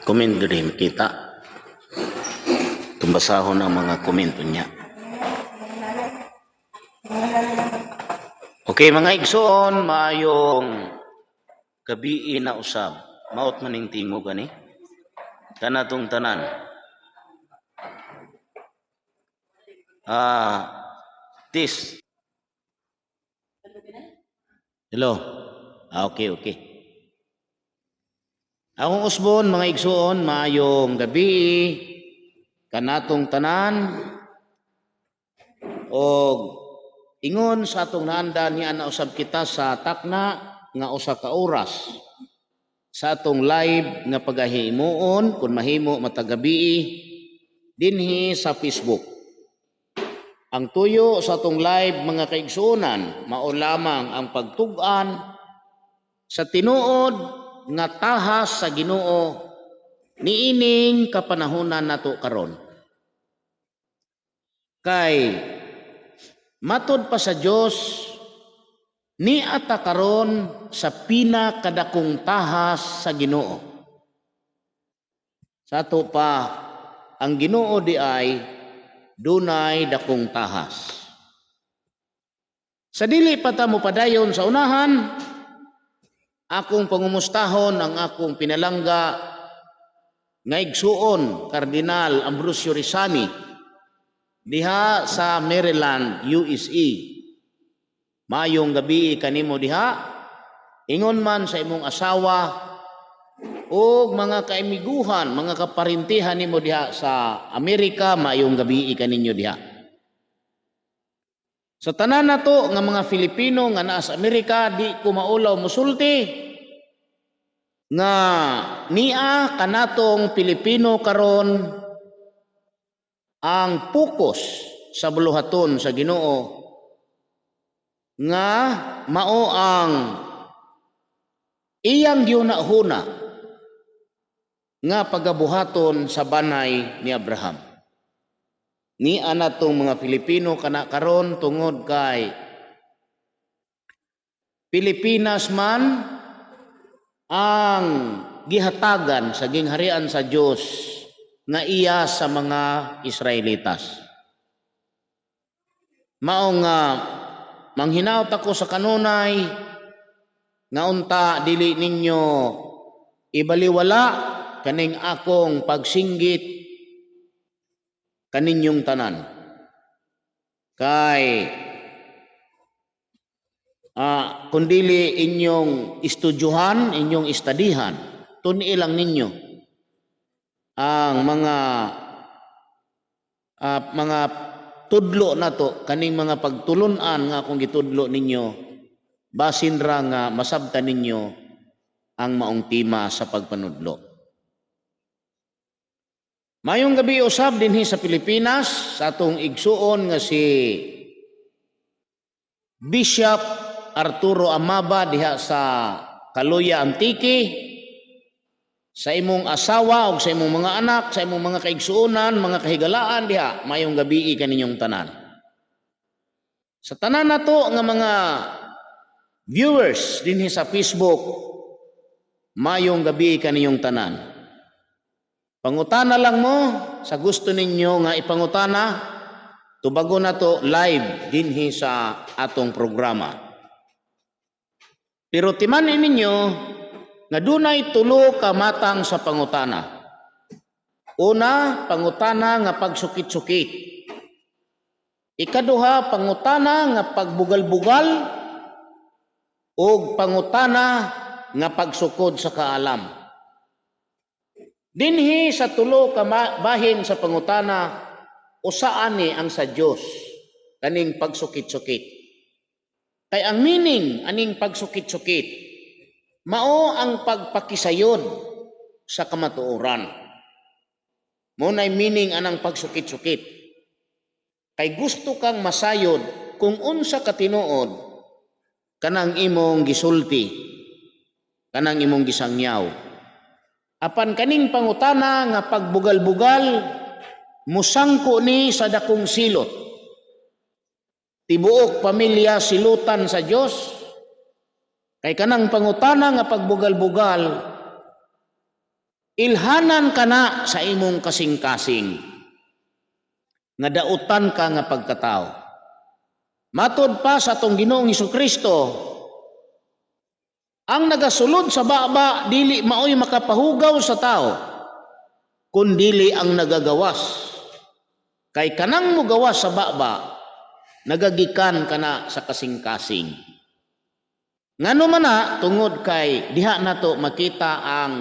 Comment diri makita. Tumbasahon ang mga komento niya. Okay, mga igsoon, maayong gabii na usab. Maot maning tingog ani. Kanatong tanan. This. Hello. Ah, okay. Akong usbon, mga igsoon, maayong gabi kanatong tanan og ingon sa atong naandan niya na usab kita sa takna nga usa ka oras sa atong live nga pagahimuon kung mahimo matag gabii dinhi sa Facebook. Ang tuyo sa atong live, mga kaigsuonan, mao lamang ang pagtug-an sa tinuod nga tahas sa Ginoo niining kapanahonan nato karon. Kay matod pa sa Dios, niata karon sa pinakadakong tahas sa Ginoo. Sa ato pa ang Ginoo di ay dunay dakong tahas. Sa dili pa ta mopadayon sa unahan, akong pangumustahon ang akong pinalangga nga igsuon, Cardinal Ambrosio Rizani, diha sa Maryland, USA. Mayong gabi kanimo diha. Ingon man sa imong asawa ug mga kaimiguhan, mga kaparintihan nimo diha sa Amerika, mayong gabi kaninyo diha. Sa tanan nato nga mga Filipino nga naa sa Amerika, di ko maulaw musulti nga nia kanatong Pilipino karon ang focus sa buluhaton sa Ginoo nga mao ang iyang gihuna-huna nga pagabuhaton sa banay ni Abraham. Ni anatong mga Pilipino kana karon tungod kay Pilipinas man ang gihatagan sa gingharian sa Dios nga iya sa mga Israelitas. Mao nga manghinaot ako sa kanunay nga unta dili ninyo ibaliwala kaning akong pagsinggit kaninyong tanan. Kay kung dili inyong estudyuhan, inyong istadihan, tuni lang ninyo ang mga tudlo nato, kaning mga pagtulunan nga akong gitudlo ninyo, basin ra nga masabtan ninyo ang maong tema sa pagpanudlo. Mayong gabi usab dinhi sa Pilipinas sa atong igsuon nga si Bishop Arturo Amaba diha sa Kaluya, Antique, sa imong asawa ug sa imong mga anak, sa imong mga kaigsuonan, mga kahigalaan diha, mayong gabi kaninyong tanan. Sa tanan nato nga mga viewers dinhi sa Facebook, mayong gabi kaninyong tanan. Pangutana lang mo sa gusto ninyo nga ipangutana, tubago na to live dinhi sa atong programa. Pero timan ninyo nga dunay tulo ka matang sa pangutana. Una, pangutana nga pagsukit-sukit. Ikaduha, pangutana nga pagbugal-bugal ug pangutana nga pagsukod sa kaalam. Dinhi sa tulo ka bahin sa pangutana, usaan ni ang sa Dios kaning pagsukit-sukit? Kay ang meaning aning pagsukit-sukit mao ang pagpakisayod sa kamatuoran. Mao nay meaning anang pagsukit-sukit. Kay gusto kang masayod kung unsa ka tinuod kanang imong gisulti, kanang imong gisangyaw. Apan kaning pangutana nga pagbugal-bugal, musangko ni sa dakong silot. Tibuok pamilya silutan sa Dios. Kay kanang pangutana nga pagbugal-bugal, Ilhanan ka na sa imong kasing-kasing nga dautan ka nga pagkatao. Matod pa sa atong Ginoong Kristo, ang nagasulod sa baba dili maoy makapahugaw sa tao, kundili ang nagagawas. Kay kanang mugawas sa baba, nagagikan kana sa kasing-kasing. Ngano man na? Tungod kay diha nato makita ang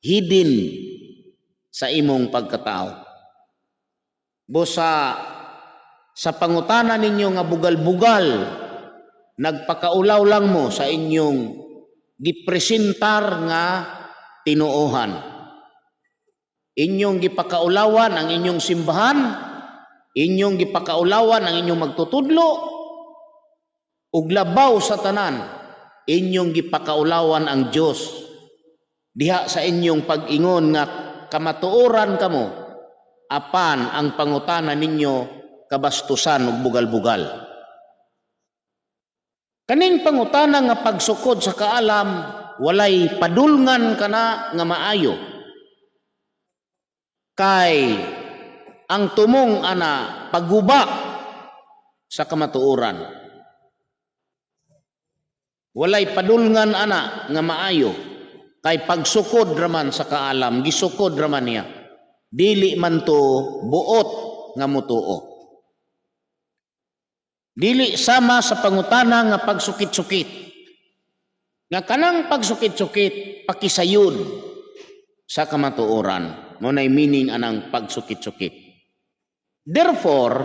hidden sa imong pagkatao. Busa sa pangutana ninyo nga bugal-bugal, nagpakaulaw lang mo sa inyong gipresentar nga tinuohan. Inyong gipakaulawan ang inyong simbahan, inyong gipakaulawan ang inyong magtutudlo, ug labaw sa tanan, inyong gipakaulawan ang Dios diha sa inyong pag-ingon nga kamatuoran kamo, apan ang pangutana ninyo kabastusan ug bugal-bugal. Kaning pangutana nga pagsukod sa kaalam, walay padulngan kana nga maayo. Kay ang tumong ana pagguba sa kamatuoran. Walay padulngan ana nga maayo kay pagsukod raman sa kaalam, gisukod raman niya. Dili man to buot nga mutuo. Dili sama sa pangutana nga pagsukit-sukit. Nga kanang pagsukit-sukit pakisayod sa kamatuoran. Mao nay meaning anang pagsukit-sukit. Therefore,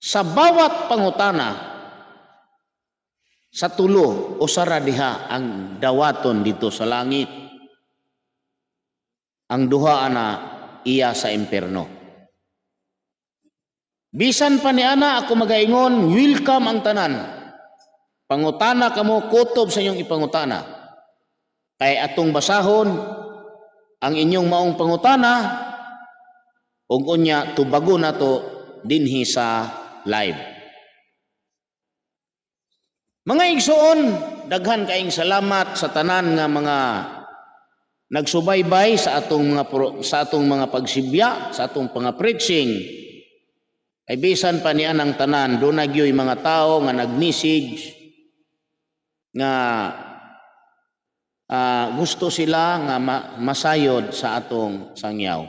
sa bawat pangutana sa tulo, usa ra diha ang dawaton dito sa langit. Ang duha ana iya sa impierno. Bisan pa ni ana ako magaingon, welcome ang tanan. Pangutana kamo, kutob sa inyong ipangutana. Kay atong basahon ang inyong maong pangutana ug unya tubago nato dinhi sa live. Mga igsoon, daghan kaayong salamat sa tanan nga mga nagsubaybay sa atong mga pagsibya, sa atong mga preaching. Ay bisan pa niya ang tanan, duna gyoy mga tao nga nag-message nga gusto sila nga masayod sa atong sangyaw.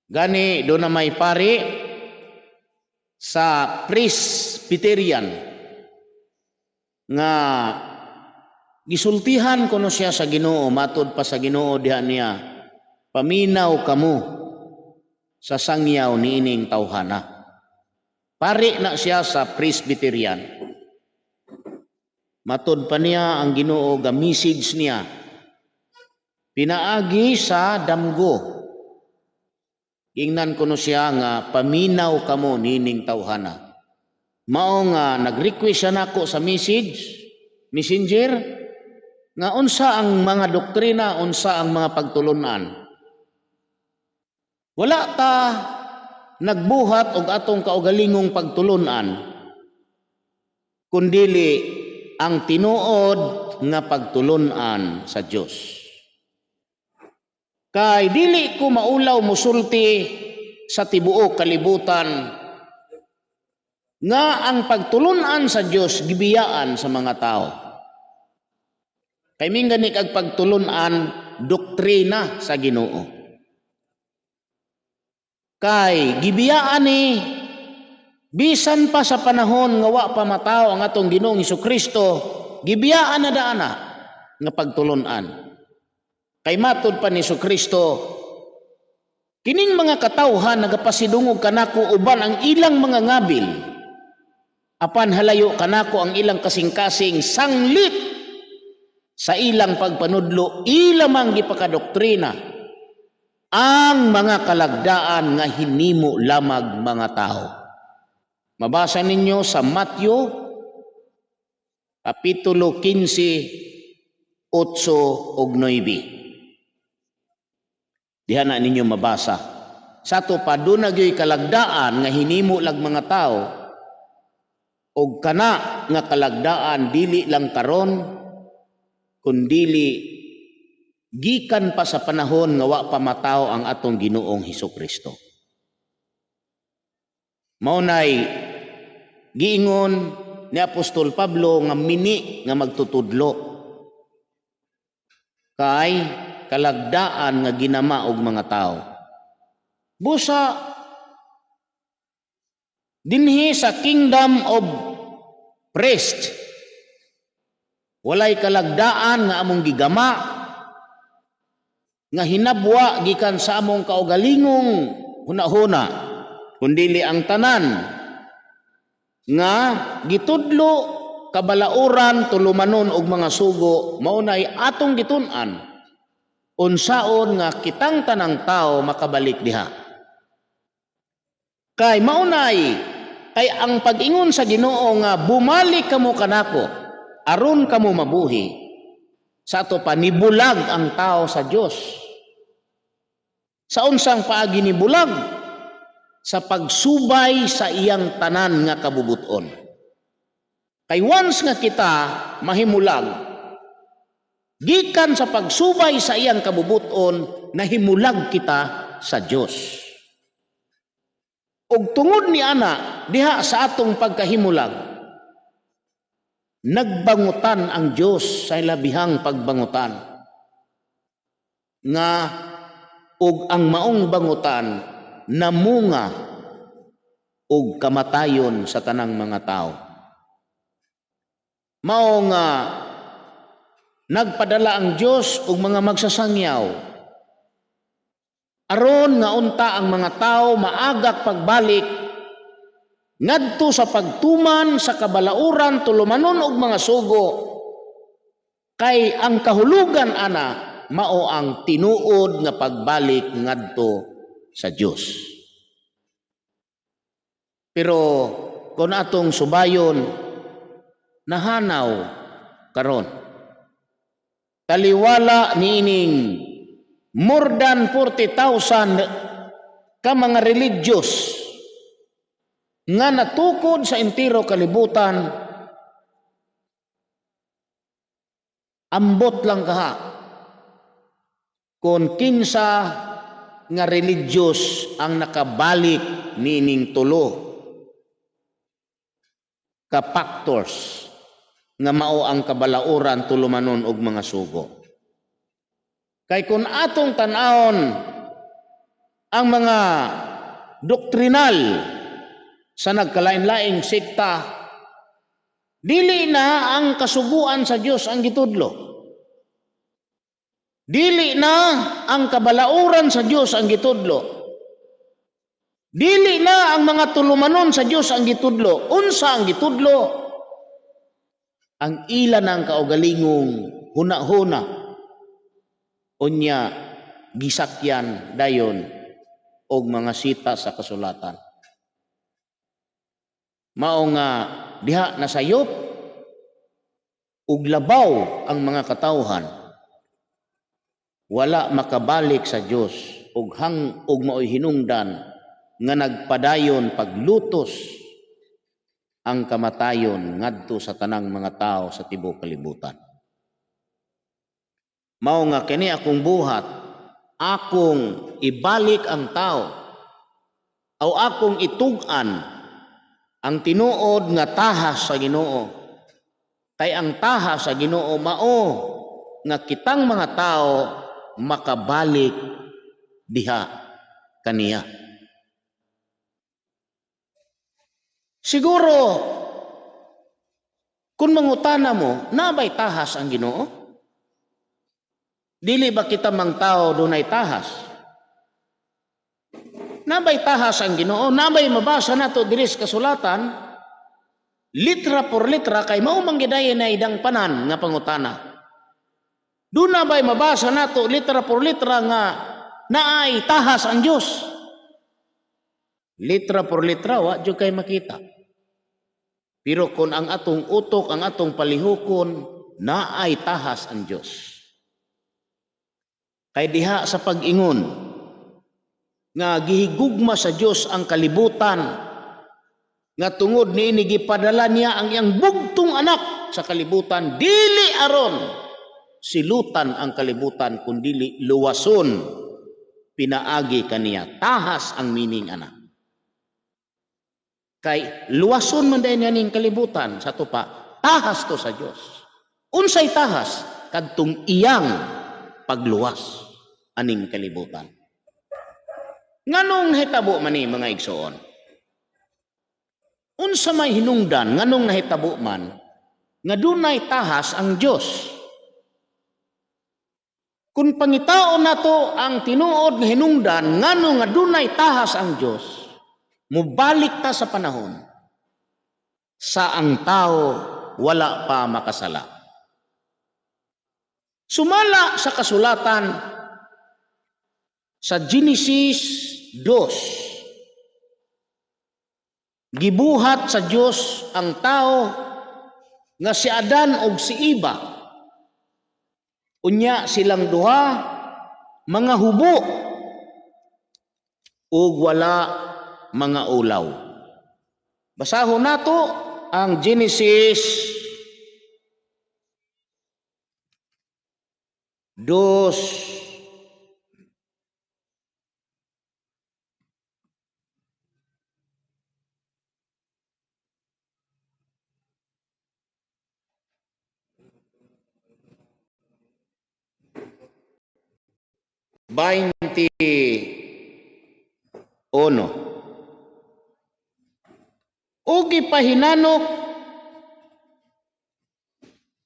Gani duna may pari sa Presbyterian nga gisultihan kuno siya sa Ginoo, matod pa sa Ginoo diha niya, "Paminaw kamo sa sangyaw niining tawhana." Pari na siya sa Presbyterian. Matod pa niya, ang Ginoo ga message niya pinaagi sa damgo. Ingnan kuno siya nga "Paminaw kamo nining tawhana." Mao nga nag-request siya nako sa message, Messenger, nga unsa ang mga doktrina, unsa ang mga pagtulunan. Wala ta nagbuhat og atong kaugalingong pagtulunan, kundili ang tinuod nga pagtulunan sa Dios. Kay dili ko maulaw musulti sa tibuok kalibutan nga ang pagtulunan sa Dios gibiyaan sa mga tao. Kay minggani kag pagtulunan, doktrina sa Ginoo. Kay gibiyaan ni bisan pa sa panahon nga wa pa matawo ang atong Ginoong Kristo, gibiyaan na daana nga pagtulunan. Kay matud pa ni Kristo, "Kining mga katawhan nagapasidungog kanako uban ang ilang mga ngabil, apan halayo kanako ang ilang kasing-kasing. Sanglit sa ilang pagpanudlo, ilamang gipakadoktrina ang mga kalagdaan nga hinimo lamag mga tao." Mabasa ninyo sa Matthew Kapitulo 15, 8 ug 9. Diha na ninyo mabasa. Sa ato pa, duna gyoy kalagdaan nga hinimo lag mga tao og kana nga kalagdaan dili lang karon. Kundili gikan pa sa panahon nga wa pa matawo ang atong Ginoong Hesus Kristo. Mao nay giingon ni Apostol Pablo nga mini nga magtutudlo kay kalagdaan nga ginama og mga tao. Busa dinhi sa kingdom of priest, walay kalagdaan nga among gigama nga hinabwa gikan sa among kaugalingong hunahuna, kundili ang tanan nga gitudlo, kabalauran, tulumanon og mga sugo, mao nay atong gitun-an unsaon nga kitang tanang tao makabalik diha. Kay mao nay kay ang pag-ingon sa Ginoo nga "Bumalik kamo kanako aron kamo mabuhi," sa ato pa nibulag ang tao sa Dios. Sa unsang paagi nibulag? Sa pagsubay sa iyang tanan nga kabubuton. Kay once nga kita mahimulag gikan sa pagsubay sa iyang kabubuton, nahimulag kita sa Dios. Ug tungod ni ana, diha sa atong pagkahimulag, nagbangutan ang Dios sa labihang pagbangutan nga ug ang maong bangutan namunga og kamatayon sa tanang mga tao. Mao nga nagpadala ang Dios og mga magsasangyaw aron nga unta ang mga tao maagak pagbalik ngadto sa pagtuman sa kabalauran, tulumanon og mga sugo, kay ang kahulugan ana mao ang tinuod nga pagbalik ngadto sa Dios. Pero kung atong subayon, nahanaw karon, taliwala niining more than 40,000 ka mga religious nga natukod sa entiro kalibutan, ambot lang kaha kung kinsa nga religious ang nakabalik niining tulo ka factors nga mao ang kabalauran, tulumanon og mga sugo. Kay kung atong tan-awon ang mga doktrinal sa nagkalain-laing sekta, dili na ang kasuguan sa Dios ang gitudlo. Dili na ang kabalauran sa Dios ang gitudlo. Dili na ang mga tulumanon sa Dios ang gitudlo. Unsa ang gitudlo? Ang ila ng kaugalingong huna-huna. Unya gisakyan dayon og mga sita sa kasulatan. Mao nga diha nasayop ug labaw ang mga katawhan, wala makabalik sa Dios ug hang ug maoy hinungdan nga nagpadayon paglutos ang kamatayon ngadto sa tanang mga tao sa tibuok kalibutan. Mao nga kini akong buhat, akong ibalik ang tao o akong itug-an ang tinuod nga tahas sa Ginoo. Kay ang tahas sa Ginoo mao nga kitang mga tao makabalik diha kaniya. Siguro kung mangutana mo, nabay tahas ang Ginoo? Dili ba kita mang tao dunay tahas? Nabay tahas ang Ginoo? Nabay mabasa nato diri sa kasulatan litra por litra, kay mao man gidayon na idang panan nga pangutana? Duna ba'y mabasa nato litra por litra nga naay tahas ang Dios? Litra por litra, wa jud kay makita. Pero kung ang atong utok, ang atong palihukon, naay tahas ang Dios. Kay diha sa pag-ingon nga gihigugma sa Dios ang kalibutan nga tungod niini gipadala niya ang iyang bugtong anak sa kalibutan, dili aron Silutan ang kalibutan kundili luwason pinaagi kaniya. Tahas ang meaning ana. Kay luwason man dayon ning kalibutan sa tupa, tahas to sa Dios. Unsay tahas? Kadtong iyang pagluwas aning kalibutan. Nganong nahitabo man ni, mga igsoon? Unsa may hinungdan nganong nahitabo man nga dunay tahas ang Dios? Kung pangitaon nato ang tinuod nga hinungdan ngano nga dunay tahas ang Dios, mubalik ta sa panahon sa ang tao wala pa makasala. Sumala sa kasulatan sa Genesis 2, gibuhat sa Dios ang tao nga si Adan og si Eva. Unya silang duha mga hubo ug wala mga ulaw. Basahon nato ang Genesis 2, 21. Ug gipahinanok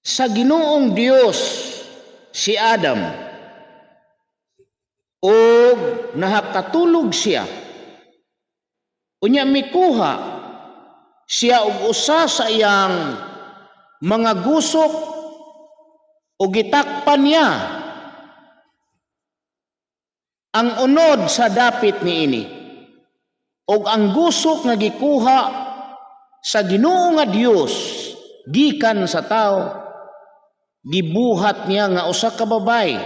sa Ginoong Dios si Adam ug nahakatulog siya. Unya mikuha siya og usa sa iyang mga gusok ug gitakpan niya ang unod sa dapit niini. Og ang gusok nga gikuha sa Ginoo nga Dios gikan sa tao, gibuhat niya nga usa ka babay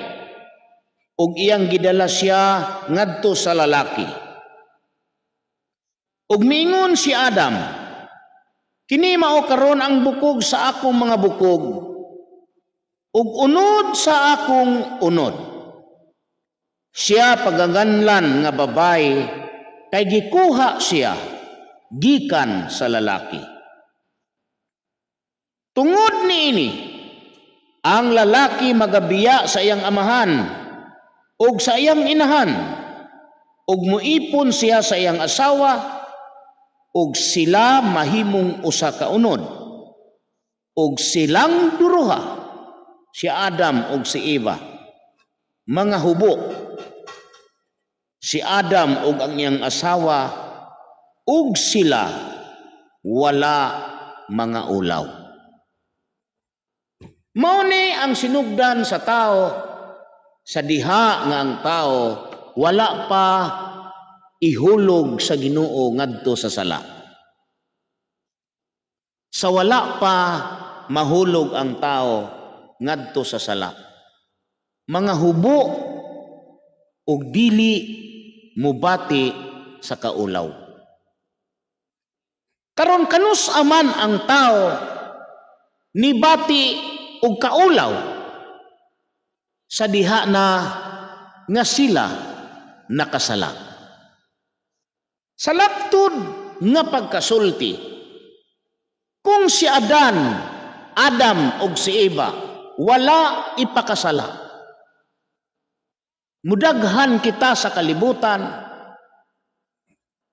ug iyang gidala siya ngadto sa lalaki. Ug miingon si Adam, "Kini mao karon ang bukog sa akong mga bukog ug unod sa akong unod. Siya pagaganlan nga babay kay gikuha siya gikan sa lalaki." Tungod niini, ang lalaki magabiya sa iyang amahan ug sa iyang inahan ug muipon siya sa iyang asawa ug sila mahimong usa ka unod. Ug silang duruha, si Adam ug si Eva, mga hubo, si Adam ug ang iyang asawa, ug sila wala mga ulaw. Mao ni ang sinugdan sa tao sa diha nga ang tao wala pa ihulog sa Ginoo ngadto sa sala. Sa wala pa mahulog ang tao ngadto sa sala, mga hubo ug dili mubati sa kaulaw. Karon, kanus aman ang tao nibati og kaulaw sa diha na nga sila nakasala? Sa laptod nga pagkasulti, kung si Adam ug si Eva wala ipakasala, mudaghan kita sa kalibutan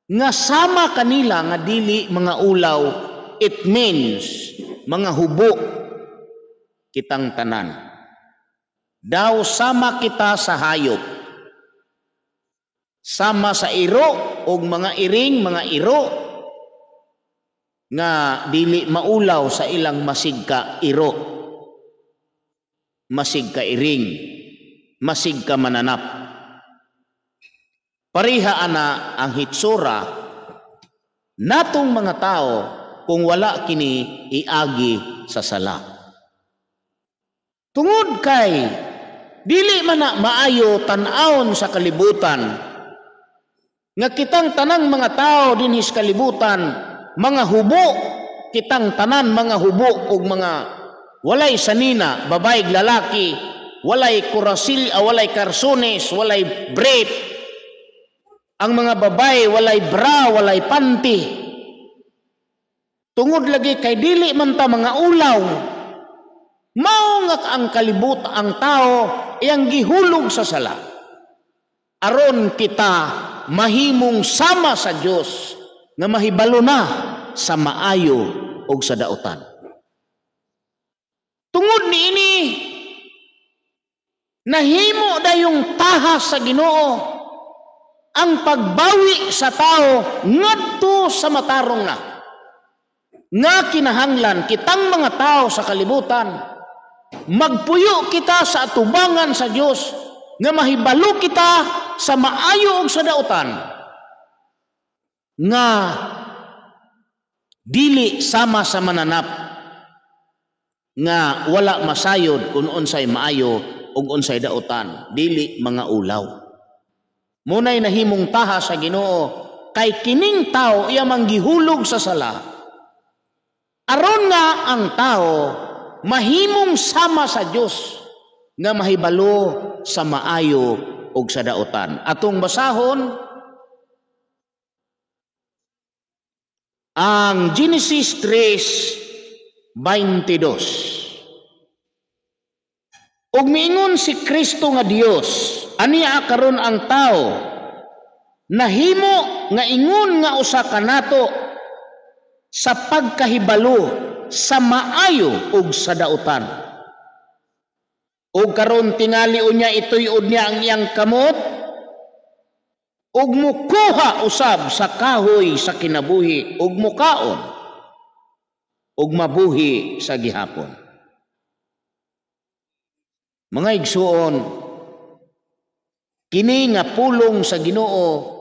nga sama kanila nga dili mga ulaw. It means mga hubo kitang tanan. Daw sama kita sa hayop. Sama sa iro og mga iring, mga iro nga dili maulaw sa ilang masig ka iro. Masig ka iring, masig ka mananap. Pareha ana ang hitsura natong mga tao kung wala kini iagi sa sala. Tungod kay dili man na maayo tan-awon sa kalibutan nga kitang tanang mga tao dinhi sa kalibutan mga hubo, kitang tanan mga hubo ug mga walay sanina, babae, lalaki. Walay kurasil, walay karsones, walay brief. Ang mga babae, walay bra, walay panty. Tungod lagi kay dili man ta mga ulaw. Mao nga ang kalibot, ang tao iyang gihulog sa sala. Aron kita mahimong sama sa Dios nga mahibalo na sa maayo ug sa dautan. Tungod niini, nahimo dayong tahas sa Ginoo ang pagbawi sa tao ngadto sa matarong na. Nga kinahanglan kitang mga tao sa kalibutan, magpuyo kita sa atubangan sa Dios nga mahibalo kita sa maayo ug sa dautan, nga dili sama sa mananap nga wala masayod kung unsay maayo ug unsay dautan, dili mga ulaw. Munay nahimong taha sa Ginoo kay kining tao iya manggihulog sa sala, aron nga ang tao mahimong sama sa Dios nga mahibalo sa maayo ug sa dautan. Atong basahon ang Genesis 3:22. Ug miingon si Kristo nga Dios, aniya karon ang tao nahimo nga ingon nga usa kanato sa pagkahibalo sa maayo ug sa dautan. Ug karon tingali unya ituy-od niya ang iyang kamot ug mukuha usab sa kahoy sa kinabuhi ug mukaon ug mabuhi sa gihapon. Mga igsuon, kini nga pulong sa Ginoo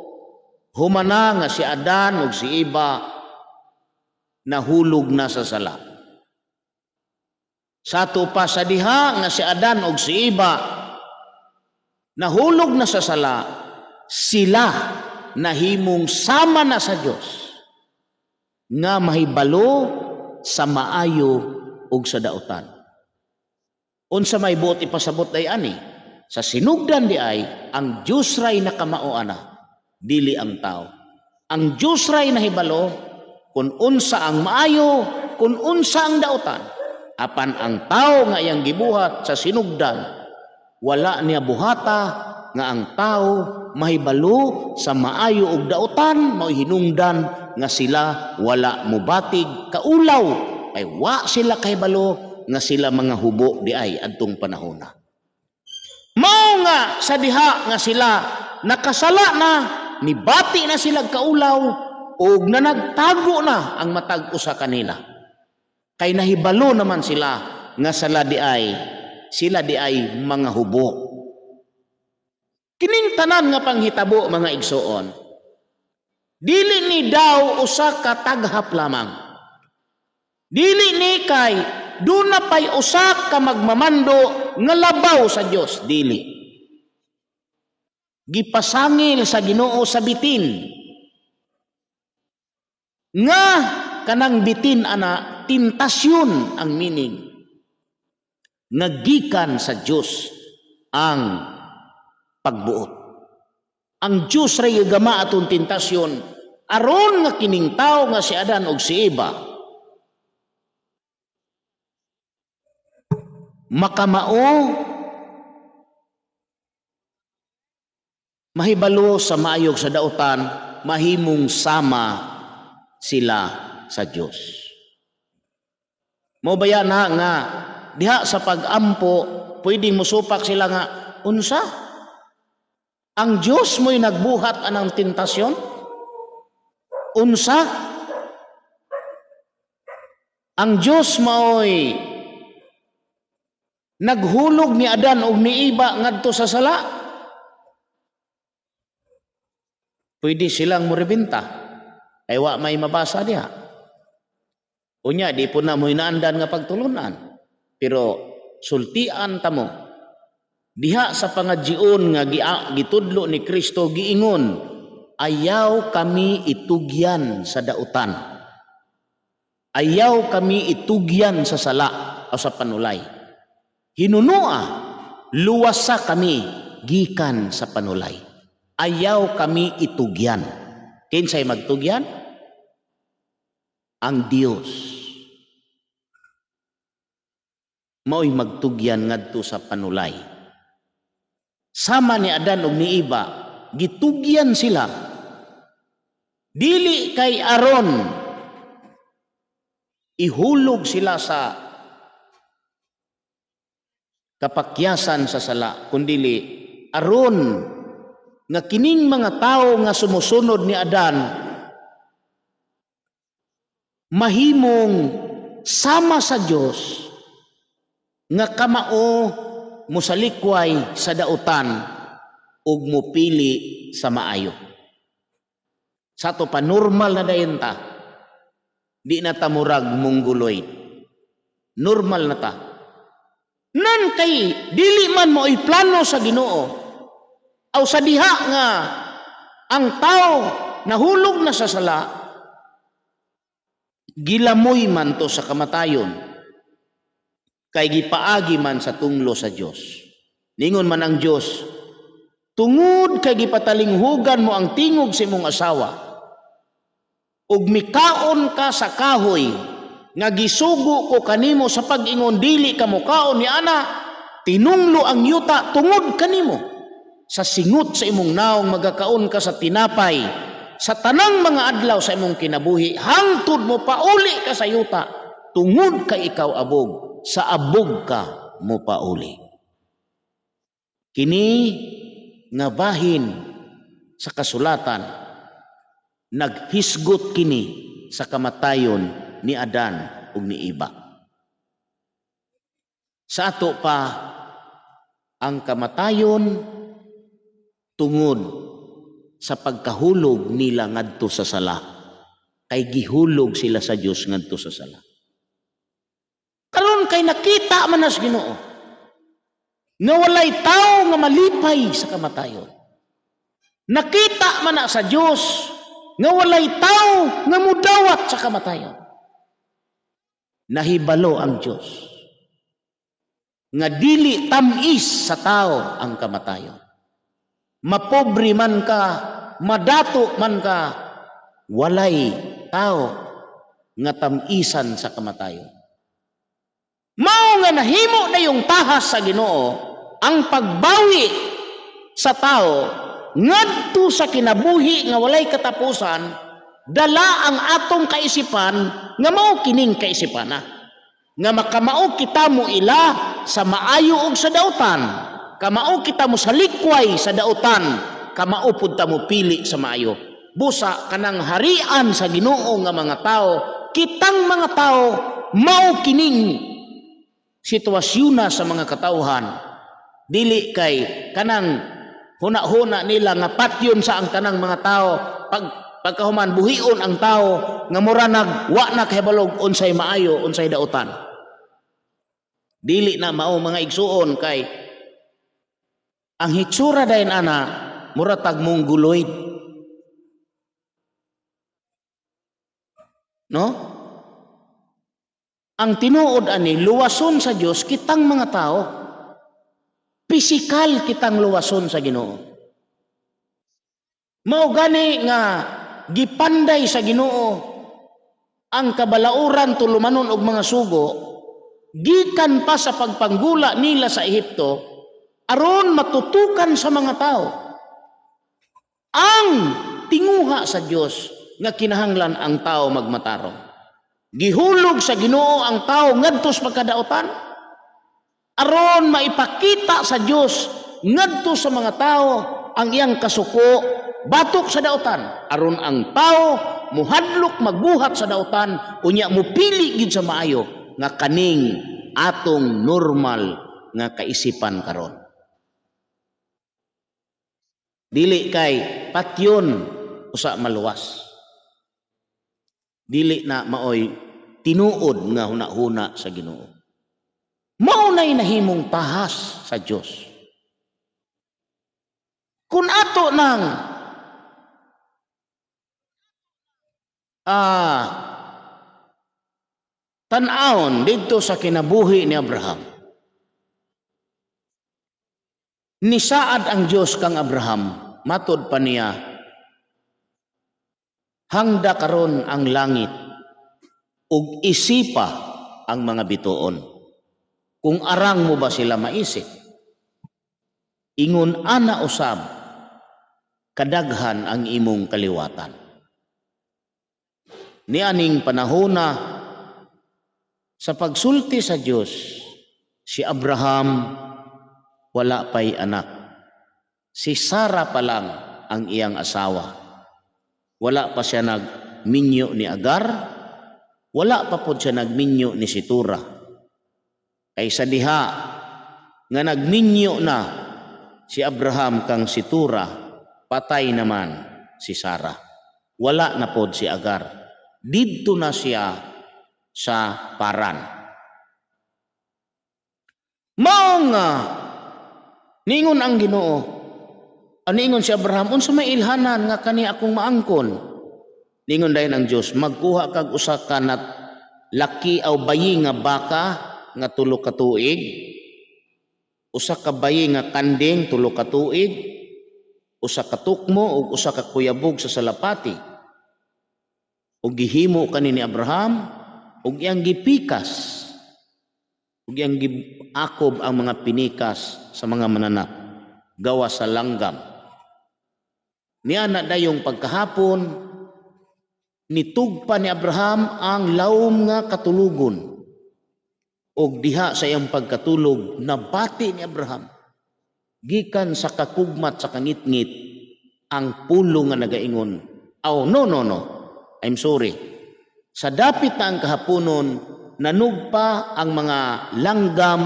humana nga si Adan ug si Eva nahulog na sa sala. Sato pa sa diha nga si Adan ug si Eva nahulog na sa sala, sila nahimong sama na sa Dios nga mahibalo sa maayo ug sa dautan. Unsa may buot ipasabot day ani? Sa sinugdan di ay ang Dios ray nakamao ana, dili ang tao. Ang Dios ray nahibalo kung unsa ang maayo, kung unsa ang dautan. Apan ang tao nga iyang gibuhat sa sinugdan, wala niya buhata nga ang tao mahibalo sa maayo ug dautan, mao hinungdan nga sila wala mubatig kaulaw kay wa sila kahibalo nga sila mga hubo di ay adtong panahona. Mao nga sa diha nga sila nakasala na, nibati na sila kaulaw ug nanagtago na ang matag usa kanila. Kay nahibalo naman sila nga sila di ay mga hubo. Kining tanan nga panghitabo, mga igsuon, dili ni daw usa ka taghap lamang. Dili ni kay duna pay usa ka magmamando nga labaw sa Dios, dili. Gipasangil sa Ginoo sa bitin. Nga kanang bitin ana, tentasyon ang meaning. Nga gikan sa Dios ang pagbuot. Ang Dios ray gama atong tentasyon aron nga kining tawo nga si Adan ug si Eva makamao, mahibalo sa maayog sa dautan, mahimong sama sila sa Dios. Mo baya na nga diha sa pag-ampo pwedeng musupak sila nga unsa? Ang Dios mo'y nagbuhat anang tentasyon? Unsa? Ang Dios mao'y naghulog ni Adan og ni Eva ngadto sa sala? Pwede silang morebenta. Ay wa may mabasa diha. Unya di po na mo hinaandan nga pagtulunan. Pero sultian tamo diha sa pangadjion nga gitudlo ni Kristo, giingon, ayaw kami itugyan sa dautan. Ayaw kami itugyan sa sala o sa panulay. Hinunua Luwasa kami gikan sa panulay. Ayaw kami itugyan. Kinsay magtugyan? Ang Dios. Mao'y magtugyan ngadto sa panulay. Sama ni Adan ug ni Eva, gitugyan sila. Dili kay aron ihulog sila sa kapakyasan sa sala, kundili aron nga kining mga tawo nga sumusunod ni Adan mahimong sama sa Dios nga kamao mosalikway sa dautan ug mopili sa maayo. Sa ato pa, normal na dayon ta. Di na ta murag mongoloid. Normal na ta. Nan kay dili man mo'y plano sa Ginoo aw sa diha nga ang tao nahulog na sa sala, gilamoy man to sa kamatayon kay gipaagi man sa tunglo sa Dios. Ningon man ang Dios, "Tungod kay gipatalinghugan mo ang tingog sa imong asawa ug mikaon ka sa kahoy nga gisugo ko kanimo sa pag-ingon, 'Dili ka mokaon ni ana,' tinunglo ang yuta tungod kanimo. Sa singot sa imong naong magakaon ka sa tinapay sa tanang mga adlaw sa imong kinabuhi hangtod mo pauli ka sa yuta, tungod kay ikaw abog, sa abog ka mo pauli." Kini nga bahin sa kasulatan, naghisgot kini sa kamatayon ni Adan ug ni Eva. Sa ato pa, ang kamatayon tungod sa pagkahulog nila ngadto sa sala, kay gihulog sila sa Dios ngadto sa sala. Karon kay nakita man nas Ginoo nga walay tao nga malipay sa kamatayon. Nakita man na sa Dios nga walay tao nga mudawat sa kamatayon. Nahibalo ang Dios nga dili tam-is sa tao ang kamatayon. Mapobre man ka, madato man ka, walay tao nga tam-isan sa kamatayon. Mao nga nahimo na yung tahas sa Ginoo ang pagbawi sa tao ngadto sa kinabuhi nga walay katapusan, dala ang atong kaisipan nga mao kining kaisipana nga makamao kita mo ila sa maayo ug sa dautan, kamao kita mo salikway sa dautan, kamao pud ta mo pili sa maayo. Busa kanang harian sa Ginoo nga mga tao, kitang mga tao, mao kining sitwasyon na sa mga katawhan. Dili kay kanang huna-huna nila nga patyon sa ang tanang mga tao, pag pagkahuman buhion ang tao nga mura nag wa na kahibalog unsay maayo, unsay dautan. Dili na mao, mga igsuon, kay ang hitsura dayon ana mura tag mongoloid, no? Ang tinuod ani, luwason sa Dios kitang mga tao. Pisikal kitang luwason sa Ginoo. Mao gani nga gipanday sa Ginoo ang kabalauran tulumanon og mga sugo gikan pa sa pagpanggula nila sa Ehipto, aron matutukan sa mga tao ang tinguha sa Dios nga kinahanglan ang tao magmatarong. Gihulog sa Ginoo ang tao ngadto sa pagkadautan aron maipakita sa Dios ngadto sa mga tao ang iyang kasuko batok sa dautan, aron ang tao muhadlok magbuhat sa dautan, unya mupili gid sa maayo nga kaning atong normal nga kaisipan karon. Dili kay patyon usa maluwas. Dili na maoy tinuod nga hunahuna sa Ginoo. Mao nay nahimong tahas sa Dios. Kung ato nang tan-awon didto sa kinabuhi ni Abraham. Nisaad ang Dios kang Abraham, matod pa niya, "Hangda karon ang langit ug isipa ang mga bituon kung arang mo ba sila maisip. Ingon ana usab kadaghan ang imong kaliwatan." Nianing panahona, sa pagsulti sa Dios, si Abraham wala pay anak. Si Sara pa lang ang iyang asawa. Wala pa siya nagminyo ni Agar, wala pa pod siya nagminyo ni Situra. Kay sa diha nga nagminyo na si Abraham kang Situra, patay naman si Sara. Wala na pod si Agar. Didto na siya sa Paran. Mao nga ningon ang Ginoo, ningon si Abraham, "Unsa may ilhanan nga kani akong maangkon?" Ningon dayon ang Dios, "Magkuha kag usa ka nat laki aw bayi nga baka nga 3 ka tuig, usa ka bayi nga kanding 3 ka tuig, usa ka tukmo ug usa ka kuyabog sa salapati." Ug gihimo kani ni Abraham ug iyang gipikas ug iyang giakob ang mga pinikas sa mga mananap gawa sa langgam. Niana dayong pagkahapon, nitugpa ni Abraham ang lawom nga katulugon. Og diha sa iyang pagkatulog, nabati ni Abraham gikan sa kakugmat sa kangitngit ang pulong nga nagaingon. Oh, no, no, no. I'm sorry. Sa dapit na ang kahaponon, nanugpa ang mga langgam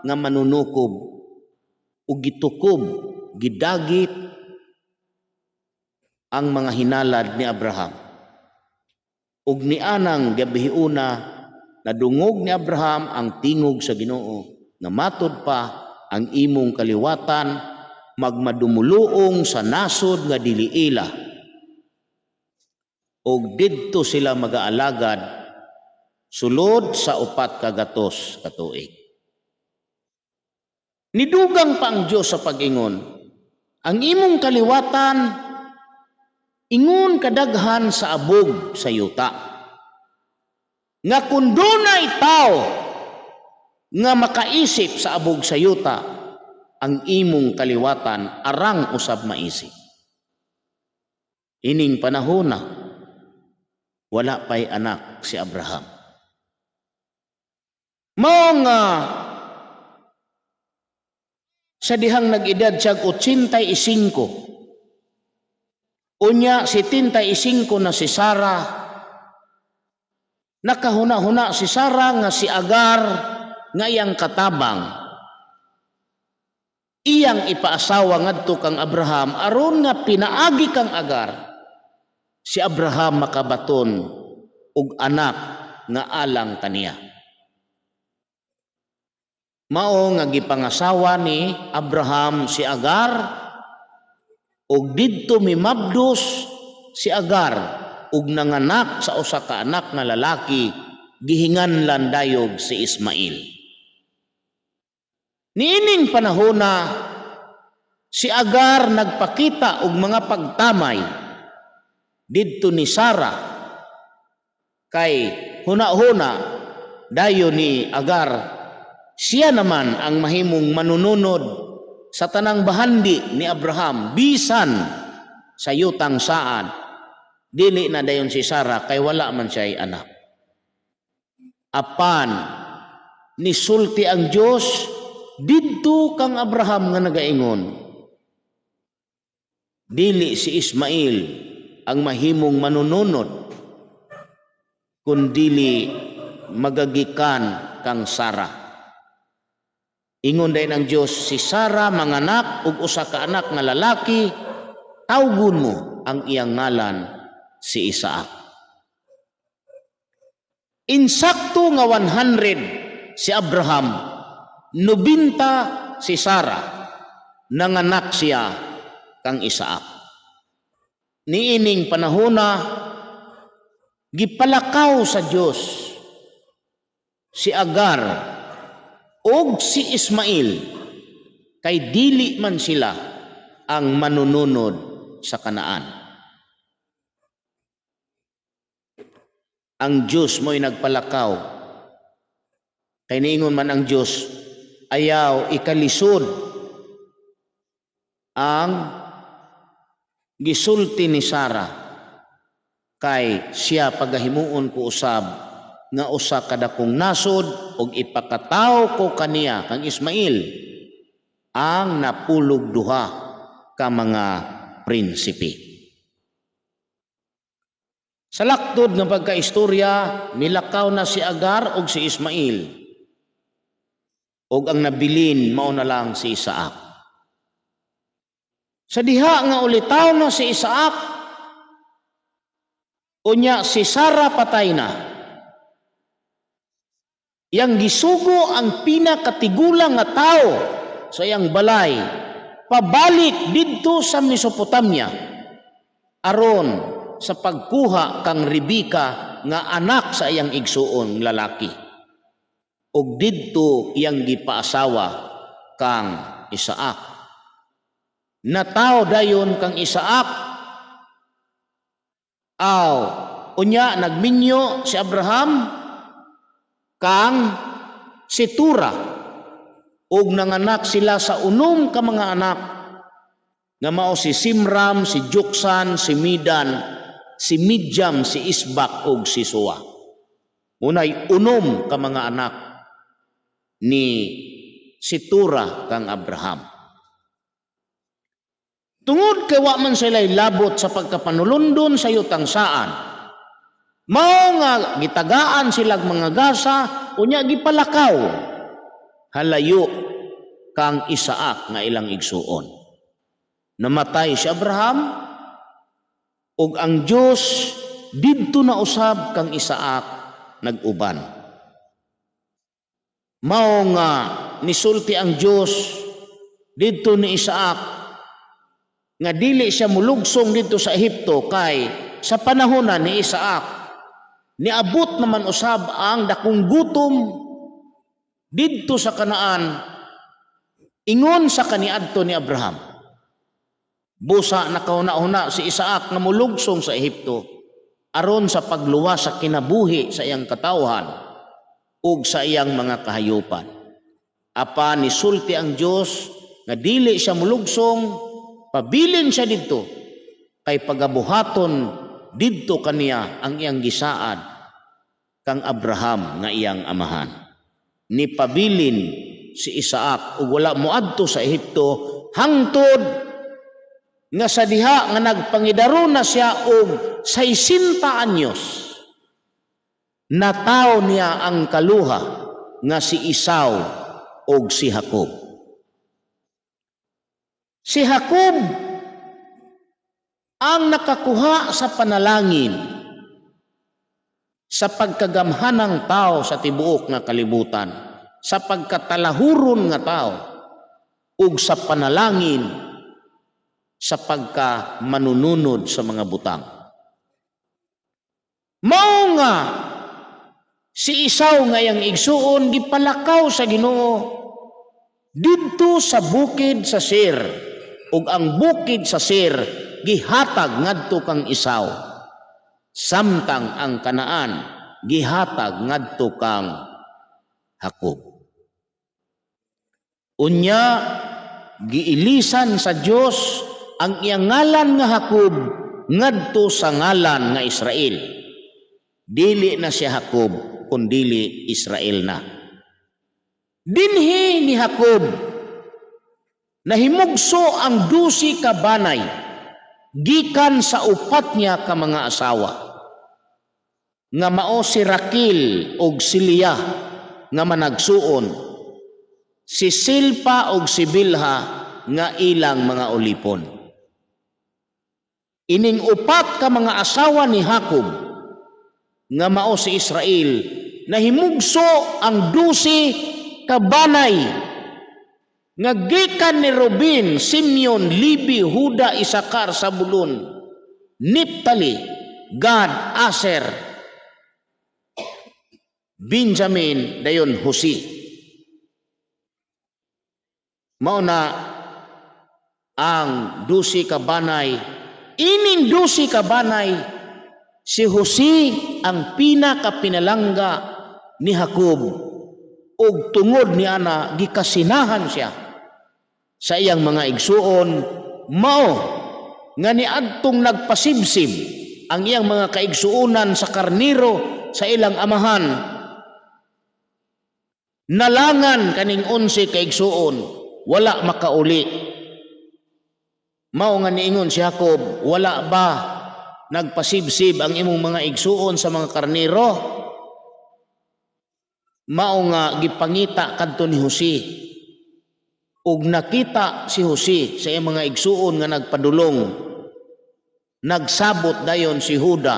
nga manunukob ug gitukob, gidagit ang mga hinalad ni Abraham. Ug nianang gabiuna, nadungog ni Abraham ang tingog sa Ginoo nga matod pa, "Ang imong kaliwatan magmadumuluong sa nasod nga dili ila ug didto sila magaalagad sulod sa 400 ka tuig." Nidugang pa ang Dios sa pag-ingon, "Ang imong kaliwatan ingon kadaghan sa abog sa yuta. Nga kung dunay tao nga makaisip sa abog sa yuta, ang imong kaliwatan arang usab maisip." Ining panahona, wala pa'y anak si Abraham. Mao nga sa dihang nag-edad siya 85, unya 75 na si Sarah, nakahuna-huna si Sarah nga si Agar nga iyang katabang iyang ipaasawa ngadto kang Abraham aron nga pinaagi kang Agar si Abraham makabaton og anak nga alang kaniya. Mao nga gipangasawa ni Abraham si Agar ug didto mimabdos si Agar ug nanganak sa usa ka anak nga lalaki, gihinganlan dayog si Ismael. Niining panahona, si Agar nagpakita og mga pagtamay didto ni Sara kay huna-huna dayon ni Agar, siya naman ang mahimong manununod sa tanang bahandi ni Abraham bisan sa yutang saad, dili na dayon si Sara kay wala man siya'y anak. Apan nisulti ang Dios didto kang Abraham nga nagaingon, "Dili si Ismael ang mahimong manununod kundili magagikan kang Sara." Ingon dayon ang Dios, "Si Sara manganak og usa ka anak nga lalaki, tawgon mo ang iyang ngalan si Isaac." Insakto nga 100 si Abraham, 90 si Sara, nanganak siya kang Isaac. Niining panahona, gipalakaw sa Dios si Agar og si Ismael kay Kay dili man sila ang manununod sa Kanaan. Ang Diyos mo'y nagpalakaw. Kay niingon man ang Diyos, ayaw ikalisod ang gisulti ni Sara kay siya pagahimuon ko usab nga usa ka dakong nasod ug ipakatawo ko kaniya kang Ismael ang napulog duha ka mga prinsipe. Sa laktod nga pagkaistorya, milakaw na si Agar ug si Ismael. Ug ang nabilin mao na lang si Isaac. Sa diha nga ulitaw na si Isaac, unya si Sara patay na. Yang gisugo ang pinakatigulang nga tao sa iyang balay pabalik didto sa Mesopotamia aron sa pagkuha kang Rebeka nga anak sa iyang igsuon lalaki ug didto iyang gipaasawa kang Isaac. Nataw dayon kang Isaac. Aw, unya nagminyo si Abraham kang Setura ug nanganak sila sa unom ka mga anak nga mao si Simram, si Joksan, si Midan, si Midyam, si Isbak ug si Sua. Munay unom ka mga anak ni Setura kang Abraham. Tungod kay wa man sila'y labot sa pagkapanulundon sa yutang saan, mao nga gitagaan silag mga gasa, unya gipalakaw halayo kang Isaac nga ilang igsuon. Namatay si Abraham ug ang Dios didto na usab kang Isaac nag-uban. Mao nga nisulti ang Dios didto ni Isaac nga dili siya mulugsong didto sa Ehipto kay sa panahon na ni Isaac niabot naman usab ang dakong gutom didto sa Kanaan ingon sa kaniadto ni Abraham. Busa nakahuna-huna si Isaac nga mulugsong sa Ehipto aron sa pagluwas sa kinabuhi sa iyang katawhan ug sa iyang mga kahayupan. Apan nisulti ang Dios nga dili siya mulugsong, pabilin siya didto kay pagabuhaton didto kaniya ang iyang gisaad kang Abraham nga iyang amahan. Nipabilin si Isaac ug wala moadto sa Ehipto hangtod nga sa diha nga nagpangidaro na siya og 60 anyos, nataw niya ang kaluha nga si Esau og si Jacob. Si Jacob ang nakakuha sa panalangin sa pagkagamhanang tao sa tibuok nga kalibutan, sa pagkatalahuron nga tao, ug sa panalangin sa pagka manununod sa mga butang. Mao nga si Esau nga iyang igsuon gipalakaw sa Ginoo didto sa bukid sa Seir, ug ang bukid sa Seir gihatag ngadto kang Esau, samtang ang Kanaan gihatag ngadto kang Jacob. Unya giilisan sa Dios ang iyang ngalan nga Jacob ngadto sa ngalan nga Israel. Dili na siya Jacob kundili Israel na. Dinhi ni Jacob nahimugso ang 12 ka banay gikan sa upat niya ka mga asawa nga mao si Raquel og si Leah nga managsuon, si Silpa og si Bilha nga ilang mga ulipon. Ining upat ka mga asawa ni Jacob nga mao si Israel nahimugso ang 12 ka banay nga gikan ni Ruben, Simeon, Levi, Huda, Isakar, Sabulon, Neptali, Gad, Aser, Benjamin, dayon Jose. Mao na ang 12 ka banay. Ining 12 ka banay, si Jose ang pinakapinalangga ni Jacob, ug tungod ni ana gikasinahan siya sa iyang mga igsuon. Mao nga niadtong nagpasibsib ang iyang mga kaigsuonan sa karniro sa ilang amahan, nalangan kaning 11 ka igsuon, wala makauli. Mao nga niingon si Jacob, "Wala ba nagpasibsib ang imong mga igsuon sa mga karniro?" Mao nga gipangita kadto ni Jose, ug nakita si Jose sa iyang mga igsuon nga nagpadulong. Nagsabot dayon si Huda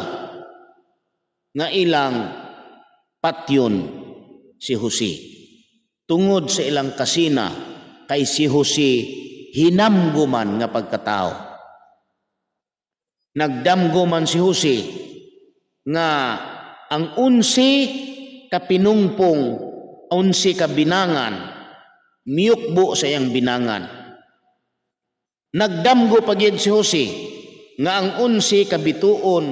nga ilang patyon si Jose tungod sa ilang kasina, kay si Jose hinamguman nga pagkatao. Nagdamgo man si Jose nga ang 11 ka pinungpong, 11 ka binangan, miyukbo sa iyang binangan. Nagdamgo pa gyud si Jose nga ang 11 ka bituon,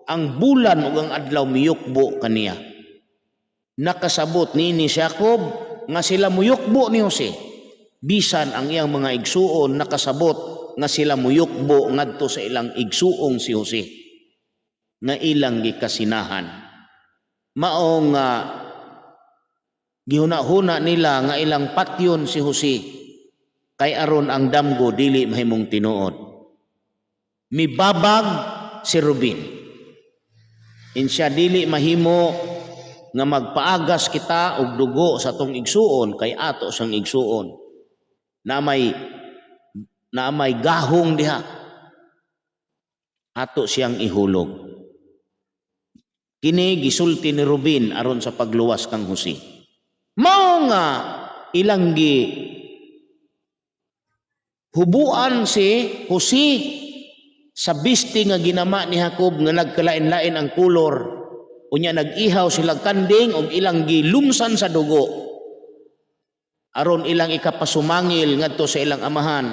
ang bulan ug ang adlaw miyukbo kaniya. Nakasabot niini si Jacob nga sila muyukbo ni Jose. Bisan ang iyang mga igsuon nakasabot nga sila muyukbo ngadto sa ilang igsuong si Jose nga ilang gikasinahan. Mao nga gihuna-huna nila nga ilang patyon si Jose kay aron ang damgo dili mahimong tinuod. Mibabag si Ruben. Insya dili mahimo nga magpaagas kita og dugo sa atong igsuon kay ato sang igsuon. Na may gahong diha. Ato siyang ihulog. Kini gisulti ni Ruben aron sa pagluwas kang Jose. Mao nga ilang gi hubuan si Jose sa bisti nga ginama ni Jacob nga nagkalain-lain ang kolor. Unya nag-ihaw sila kanding og ilang gilumsan sa dugo aron ilang ikapasumangil ngadto sa ilang amahan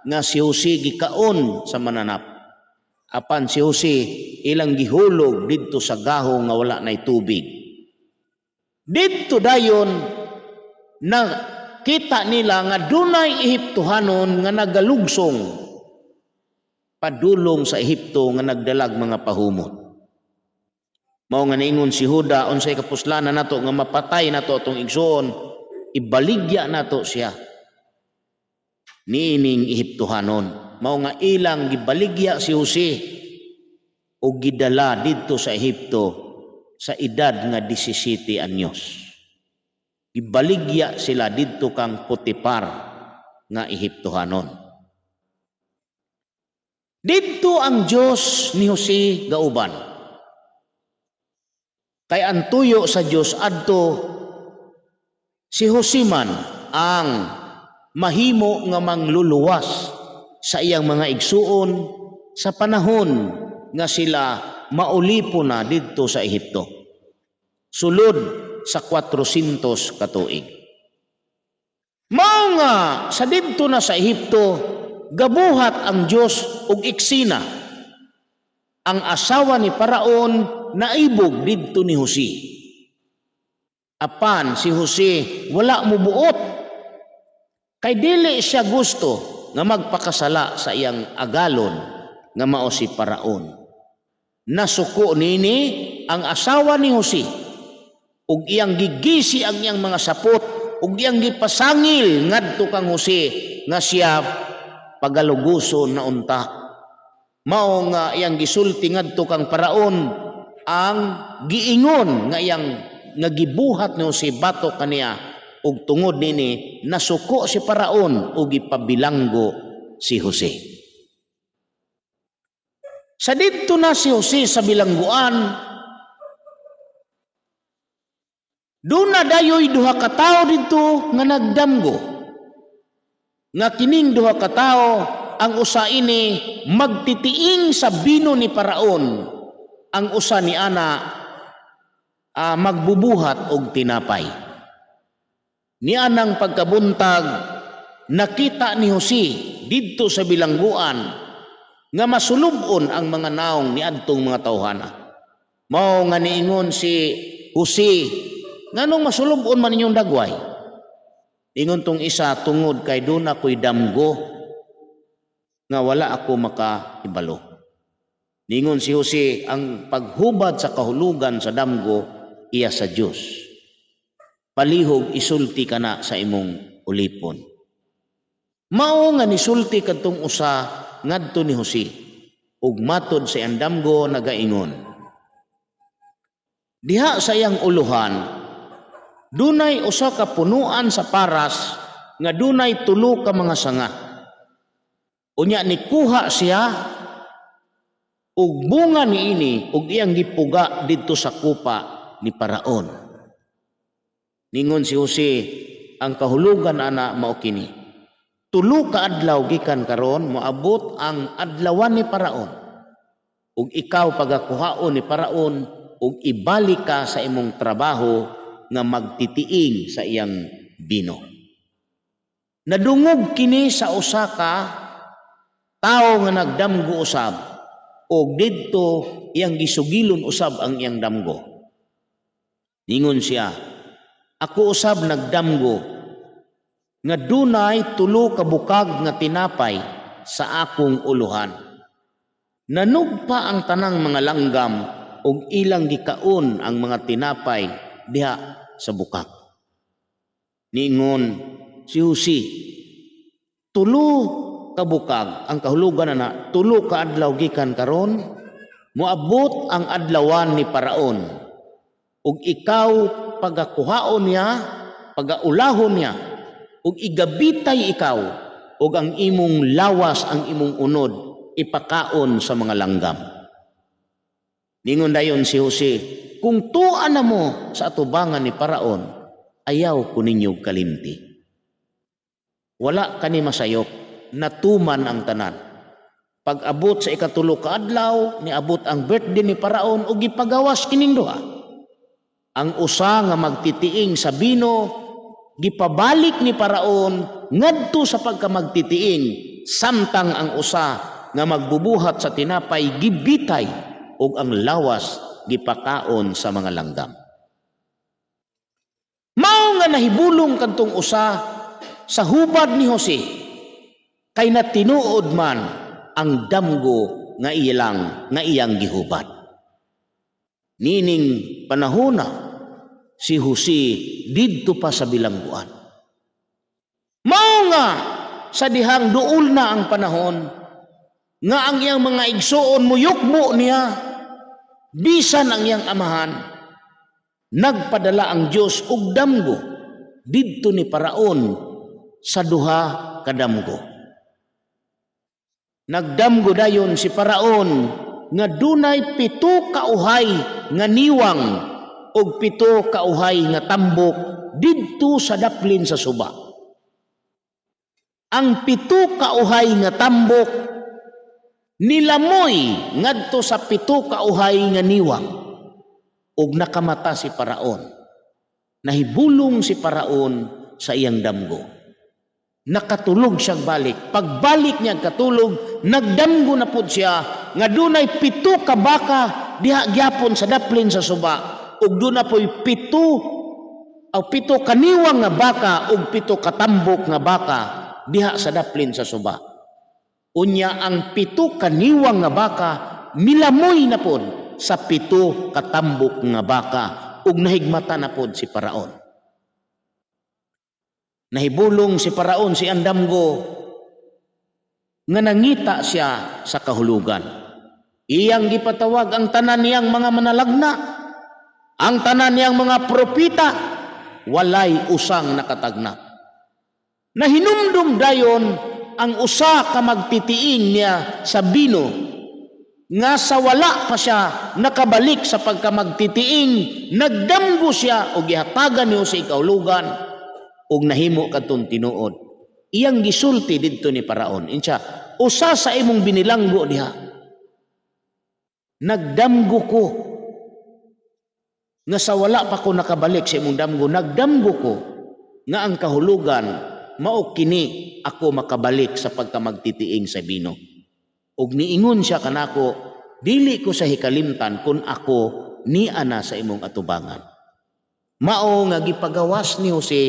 nga si Jose gikaon sa mananap. Apan si Jose ilang gihulog didto sa gahong nga wala nay tubig. Didto dayon na kita nila nga dunay Ehiptohanon nga nagalugsong padulong sa Ehipto nga nagdalag mga pahumot. Mao nga niingon si Huda, "Unsay kapuslanan nato nga mapatay nato atong igsuon? Ibaligya nato siya niining Ehiptohanon." Mao nga ilang gibaligya si Jose ug gidala didto sa Ehipto sa edad nga 17 anyos. Gibaligya sila didto kang Potifar nga Ehiptohanon. Didto ang Dios ni Jose gauban. Kay ang tuyo sa Dios adto, si Jose man ang mahimo nga mangluluwas sa iyang mga igsuon sa panahon nga sila maulipon na didto sa Ehipto. Sulod sa 400 katuig. Mao nga sa didto na sa Ehipto, gabuhat ang Dios og eksena. Ang asawa ni Paraon naibog didto ni Jose. Apan si Jose wala mubuot kay dili siya gusto nga magpakasala sa iyang agalon nga mao si Paraon. Nasuko nini ang asawa ni Jose ug iyang gigisi ang iyang mga sapot ug iyang gipasangil ngadto kang Jose nga siya pagaluguson na unta. Mao nga iyang gisulti ngadto kang Paraon ang giingon nga iyang nga gibuhat ni Jose batok kaniya, ug tungod nini nasuko si Paraon ug gipabilanggo si Jose. Sa didto na si Jose sa bilangguan, duna dayoy duha ka tawo didto nga nagdamgo. Nga kining duha ka tawo, ang usa ini magtitiing sa bino ni Paraon, ang usa ni ana magbubuhat og tinapay. Nianang pagkabuntag, Nakita ni Jose didto sa bilangguan nga masulub-on ang mga naong niadtong mga tawhana. Mao nga niingon si Jose, "Nganong masulub-on man inyong dagway?" Ingon tong isa, "Tungod kay duna ko'y damgo nga wala ako makahibalo." Ningon si Jose, "Ang paghubad sa kahulugan sa damgo iya sa Dios. Palihog isulti ka na sa imong ulipon." Mao nga nisulti kadtong usa ngadto ni Jose ug matod sa iyang damgo nagaingon. Diha sa iyang uluhan, dunay usa ka punuan sa paras nga dunay tulo ka mga sanga. Unya nikuha siya og bunga niini ug iyang gipuga didto sa kupa ni Paraon. Ningon si Jose, "Ang kahulugan ana mao kini. 3 ka adlaw gikan karon, moabot ang adlawan ni Paraon. Ug ikaw pagakuhaon ni Paraon ug ibalik ka sa imong trabaho nga magtitiing sa iyang bino." Nadungog kini sa usa ka tawo nga nagdamgo usab og didto iyang gisugilon usab ang iyang damgo. Ningon siya, "Ako usab nagdamgo nga dunay 3 ka bukag nga tinapay sa akong uluhan. Nanugpa ang tanang mga langgam ug ilang gikaon ang mga tinapay diha sa bukag." Ningon si Jose, "3 ka bukag, ang kahulugan na 3 ka adlaw gikan karon, moabot ang adlawan ni Paraon ug ikaw pagakuhaon niya, pagaulahon niya ug igabitay ikaw ug ang imong lawas, ang imong unod, ipakaon sa mga langgam." Ningon dayon si Jose, "Kung tuan na mo sa atubangan ni Paraon, ayaw ko ninyo kalimti." Wala kani masayop, natuman ang tanan. Pag-abot sa 3 ka adlaw, niabot ang birthday ni Paraon ug gipagawas kining duha. Ang usa nga magtitiing sa bino, gipabalik ni Paraon ngadto sa pagkamagtitiing, samtang ang usa nga magbubuhat sa tinapay gibitay ug ang lawas gipakaon sa mga langgam. Mao nga nahibulong kadtong usa sa hubad ni Jose kay natinuod man ang damgo nga iyang gihubad. Nining panahona, si Jose didto pa sa bilangguan. Mao nga sa dihang duol na ang panahon nga ang iyang mga igsuon muyukbo niya bisan ang iyang amahan, nagpadala ang Dios og damgo didto ni Paraon sa duha ka damgo. Nagdamgo dayon si Paraon nga dunay 7 ka uhay nga niwang og 7 ka uhay nga tambok didto sa daplin sa suba. Ang 7 ka uhay nga tambok nilamoy ngadto sa 7 ka uhay nga niwang ug nakamata si Paraon. Nahibulong si Paraon sa iyang damgo. Nakatulog siyang balik. Pagbalik niya katulog, nagdamgo na pud siya nga dunay 7 ka baka diha gyapon sa daplin sa suba ug duna poy 7 kaniwang nga baka ug 7 katambok nga baka diha sa daplin sa suba. Unya ang 7 kaniwang nga baka milamoy na pod sa 7 katambok nga baka ug nahigmata na pod si Paraon. Nahibulong si Paraon sa iyang damgo nga nangita siya sa kahulugan. Iyang gipatawag ang tanan niyang mga manalagna, ang tanan niyang mga propita, walay usang nakatagna. Nahinumdum dayon ang usa ka magtitiing niya sa bino nga sa wala pa siya nakabalik sa pagkamagtitiing, nagdamgo siya og gihatagan niyo sa ikahulugan ug nahimo kadtong tinuod. Iyang gisulti didto ni Paraon. Insa, "Usa sa imong binilanggo diha. Nagdamgo ko nga sa wala pa ko nakabalik sa imong damgo, nagdamgo ko nga ang kahulugan Mao kini ako makabalik sa pagkamagtitiing sa bino. Ug niingon siya kanako, dili ko sa hikalimtan kung ako niana sa imong atubangan. Mao nga gipagawas ni Jose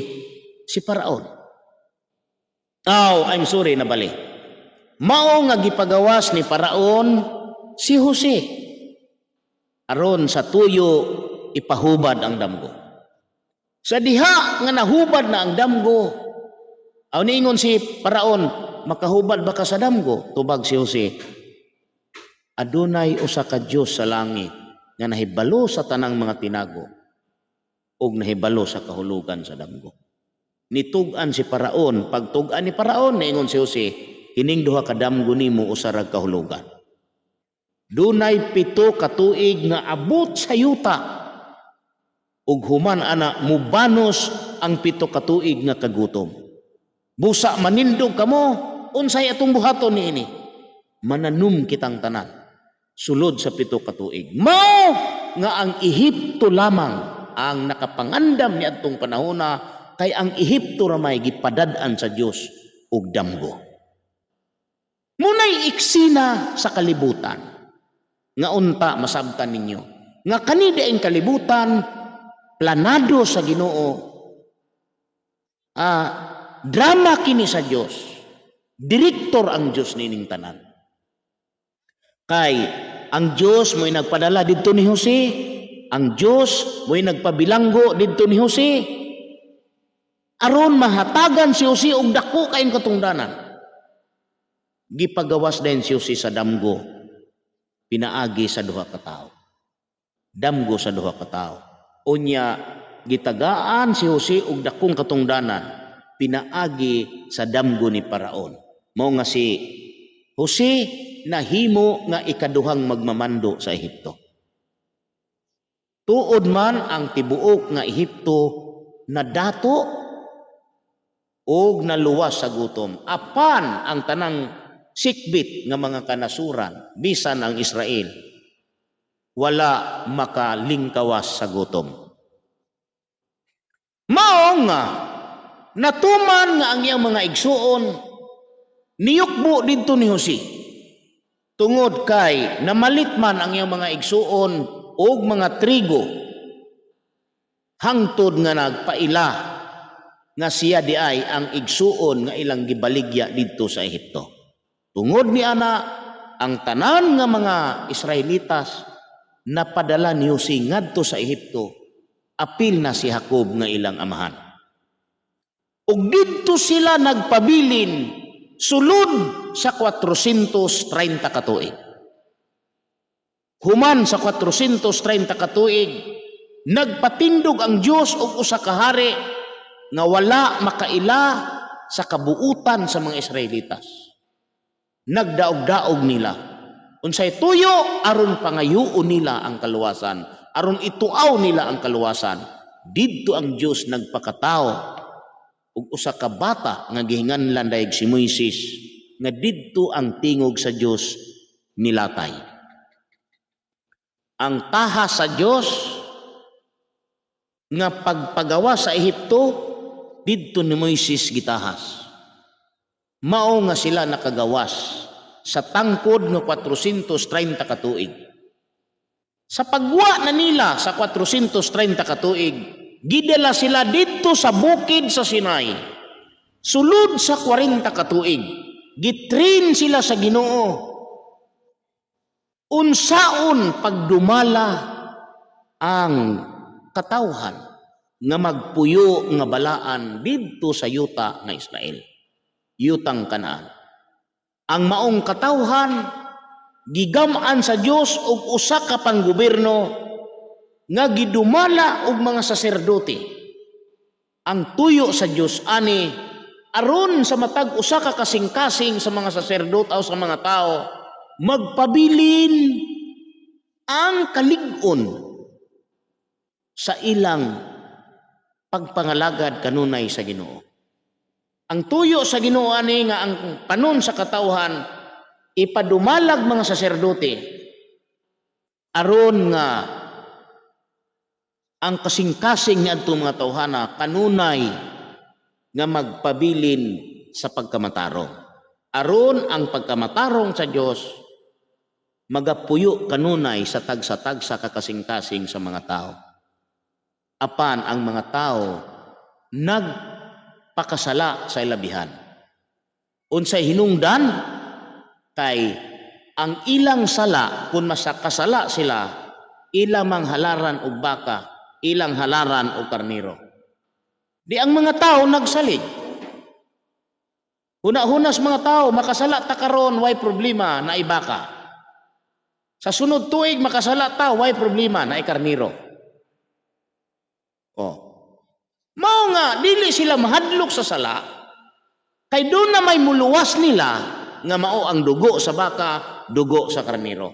si Paraon. Oh, I'm sorry, nabali. Mao nga gipagawas ni Paraon si Jose aron sa tuyo ipahubad ang damgo. Sa diha nga nahubad na ang damgo, aw, niingon si Paraon, "Makahubad ba ka sa damgo?" Tubag si Jose, "Adunay usa ka Dios sa langit nga nahibalo sa tanang mga tinago ug nahibalo sa kahulugan sa damgo." Nitug-an si Paraon. Pagtug-an ni Paraon, niingon si Jose, "Kining duha ka damgo nimo usa ra kahulugan. Dunay 7 ka tuig nga abot sa yuta ug human ana mubanos ang 7 ka tuig nga kagutom. Busa manindog kamo, unsay atong buhaton niini? Mananom kitang tanan sulod sa 7 ka tuig." Mao nga ang Ehipto lamang ang nakapangandam niadtong panahona, kay ang Ehipto ramay gipadad-an sa Dios og damgo. Munay eksena sa kalibutan nga unta masabtan ninyo nga kani diayng kalibutan planado sa Ginoo. Drama kini sa Dios. Direktor ang Dios nining tanan. Kay ang Dios mo'y nagpadala didto ni Jose, ang Dios mo'y nagpabilanggo didto ni Jose aron mahatagan si Jose og dako kayong katungdanan. Gipagawas din si Jose sa damgo pinaagi sa duha ka tawo. Damgo sa duha ka tawo. Unya gitagaan si Jose og dakong katungdanan pinaagi sa damgo ni Paraon. Mao nga si Jose nahimo nga ikaduhang magmamando sa Ehipto. Tuod man ang tibuok nga Ehipto nadato og naluwas sa gutom. Apan ang tanang sikbit nga mga kanasuran, bisan ang Israel, wala makalingkawas sa gutom. Mao nga natuman nga ang iyang mga igsuon niyukbo didto ni Jose tungod kay namalit man ang iyang mga igsuon og mga trigo hangtod nga nagpaila nga siya di ay ang igsuon nga ilang gibaligya didto sa Ehipto. Tungod ni ana, ang tanan nga mga Israelitas napadala ni Jose ngadto sa Ehipto, apil na si Jacob nga ilang amahan. Ug didto sila nagpabilin sulod sa 430 ka tuig. Human sa 430 ka tuig, nagpatindog ang Dios og usa ka hari nga wala makaila sa kabuutan sa mga Israelitas. Nagdaog-daog nila. Unsay tuyo aron pangayuon nila ang kaluwasan, aron ituaw nila ang kaluwasan. Didto ang Dios nagpakatao ug usa ka bata nga gihinganlan dayeg si Moises, nga didto ang tingog sa Dios nilatay. Ang tahas sa Dios nga pagpagawa sa Ehipto, didto ni Moises gitahas. Mao nga sila nakagawas sa tangkod nga 430 ka tuig. Sa pagwa na nila sa 430 ka tuig, gidala sila didto sa bukid sa Sinai. Sulod sa 40 ka tuig, gitrain sila sa Ginoo unsaon pagdumala ang katawhan nga magpuyo nga balaan didto sa yuta nga Israel, yutang Kanaan. Ang maong katawhan gigam-an sa Dios og usa ka panggobyerno nga gidumala og mga saserdote. Ang tuyo sa Dios ani, aron sa matag usa ka kasing-kasing sa mga saserdote o sa mga tao magpabilin ang kalig-on sa ilang pagpangalagad kanunay sa Ginoo. Ang tuyo sa Ginoo ani nga ang panon sa katawhan ipadumalag mga saserdote aron nga ang kasing-kasing niadto mga tawhana kanunay nga magpabilin sa pagkamatarong. Aron ang pagkamatarong sa Dios magapuyo kanunay sa tagsa-tagsa kakasing-kasing sa mga tao. Apan ang mga tao nagpakasala sa ilabihan. Unsay hinungdan? Kay ang ilang sala, kung masakasala sila, ilang manghalaran og baka, ilang halaran og karniro. Di ang mga tao nagsalig. Huna-hunas mga tao, makasala ta karon, way problema, na ibaka. Sa sunod tuig makasala ta, way problema, na ikarniro. Oh. Mao nga dili sila mahadlok sa sala, kay doon na may muluwas nila nga mao ang dugo sa baka, dugo sa karniro.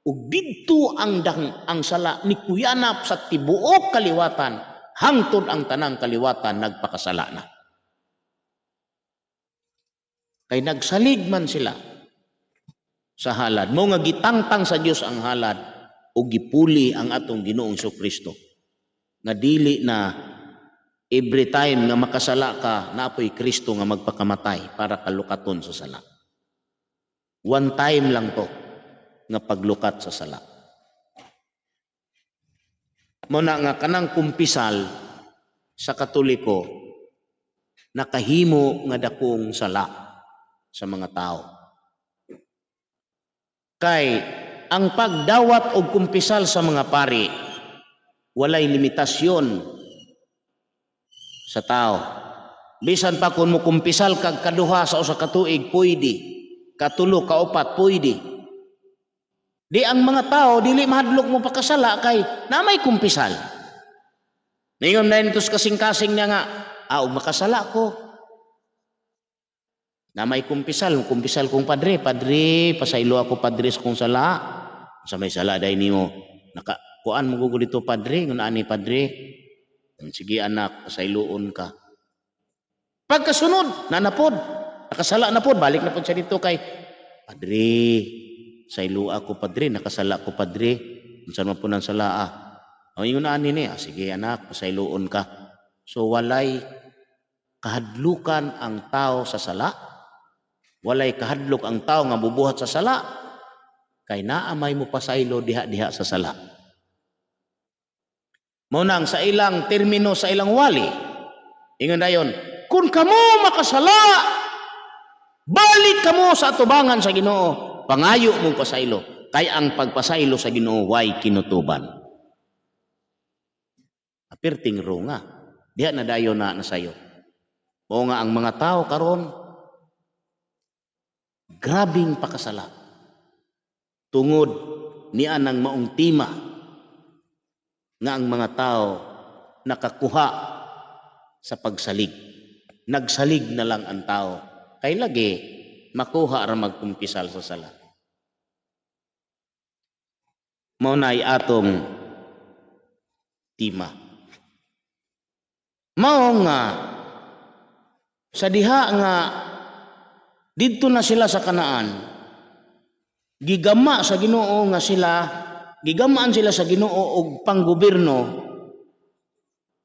Ug didto ang dang, ang sala ni kuyanap sa tibuok kaliwatan hangtod ang tanang kaliwatan nagpakasala na. Kay nagsalig man sila sa halad. Mao nga gitangtang sa Dios ang halad ug gipuli ang atong Ginoong Kristo. Nga dili na every time nga makasala ka, naapoy Kristo nga magpakamatay para kalukaton sa sala. One time lang to nga paglukat sa sala. Mao na nga kanang kumpisal sa Katoliko nakahimo nga dakong sala sa mga tao. Kay ang pagdawat og kumpisal sa mga pari walay limitasyon sa tao. Bisan pa kung mukumpisal kag kaduha sa usa ka tuig, pwede. Katulo, kaupat, pwede. Di ang mga tao dili mahadlok mo pakasala kay na may kumpisal. Ningon na ito kasing-kasing niya nga, ah, og makasala ko. Na may kumpisal, kumpisal kong padre, padre, pasaylo ako padre sa kong sala. Sa may sala dahil nimo, naka, kuan mo gugol dito padre, ngun ani padre. Sige anak, pasayloon ka. Pagkasunod, nanapod, nakasala na pod, balik na pod siya dito kay padre, saylo ako padre, nakasala ko padre, unsa man po nang sala ah. Ang ingon ani ni, ah, sige anak, pasayloon ka. So walay kahadlukan ang tao sa sala, walay kahadlok ang tao nga bubuhat sa sala, kay naa may mopasaylo diha-diha sa sala. Mao nang sa ilang termino, sa ilang wali, ingon dayon, kung kamo makasala, balik kamo sa atubangan sa Ginoo, pangayo mo pasaylo, kay ang pagpasaylo sa Ginoo way kinutuban. Apirting runga, diha na dayon na nasayo. Mao nga ang mga tao karon grabing pakasala tungod niya nang maong tima nga ang mga tao nakakuha sa pagsalig. Nagsalig na lang ang tao. Kay lagi, makuha ra magkumpisal sa sala. Mao na'y atong tima. Mao nga sa diha nga didto na sila sa Kanaan, gigama sa Ginoo nga sila, gigamaan sila sa Ginoo og panggobyerno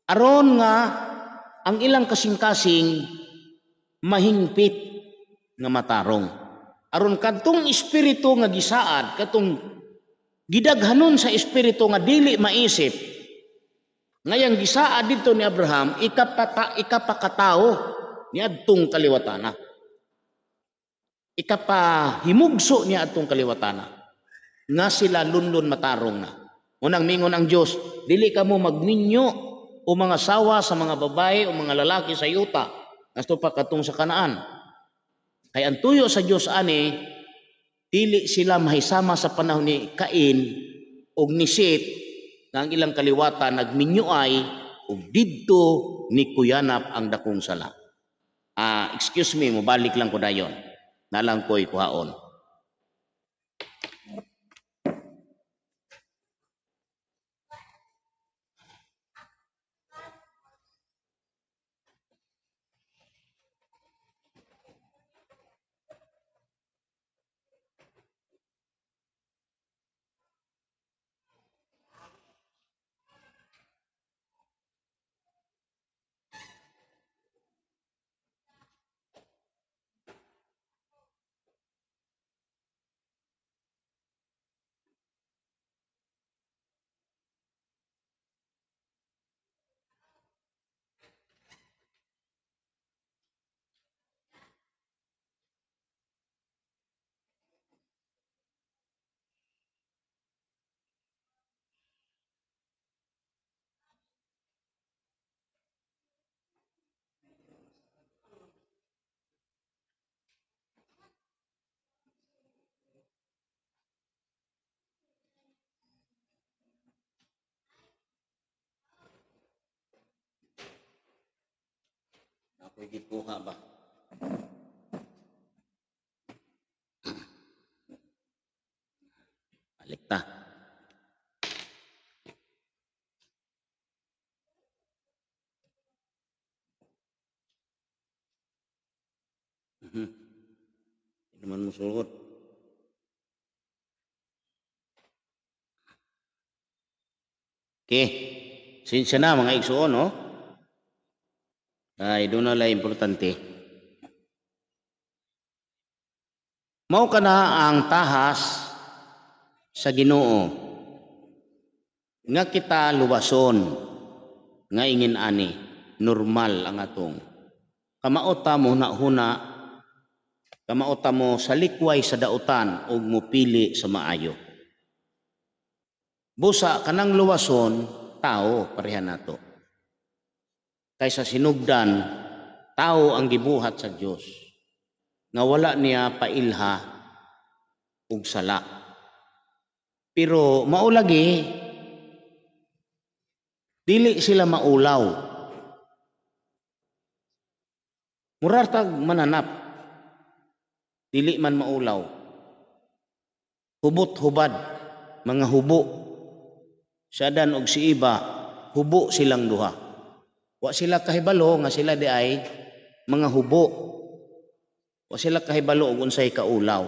aron nga ang ilang kasing-kasing mahingpit nga matarong. Aron kadtong espiritu nga gisaad, katong gidaghanon sa espiritu nga dili maisip, ngayang gisaad dito ni Abraham, ikapakatao ni adtong kaliwatana. Ikapahimugso niya adtong kaliwatana nga sila lunlun matarong na. Unang mingon ang Dios, dili kamo magminyo o mga sawa sa mga babae o mga lalaki sa yuta nasto pa katong sa Kanaan. Kay ang tuyo sa Dios ani, dili sila mahisama sa panahon ni Cain og ni Seth nga ang ilang kaliwatan nagminyo ay og didto ni kuyanap ang dakong sala. Excuse me, mobalik lang ko dayon. Nalang ko'y kuhaon. Ako'y gikuha ba? Balik ta. Hindi naman mo sulod. Okay. Sinsya na, mga igsuon, no? Ay, doon na lang importante. Mao kana ang tahas sa Ginoo nga kita luwason nga ingin ani normal ang atong kamao ta mo huna, kamao ta mo sa likway sa dautan ug mopili sa maayo. Busa kanang luwason tao pareha nato. Kaysa sinugdan tao ang gibuhat sa Dios nga wala niya pailha ug sala. Pero mao lagi dili sila maulaw. Murartag mananap, dili man maulaw. Hubot hubad, mga hubo. Si Adan og si Eva, hubo silang duha. Wa sila kahibalo nga sila di ay mga hubo. Wa sila kahibalo og unsay kaulaw.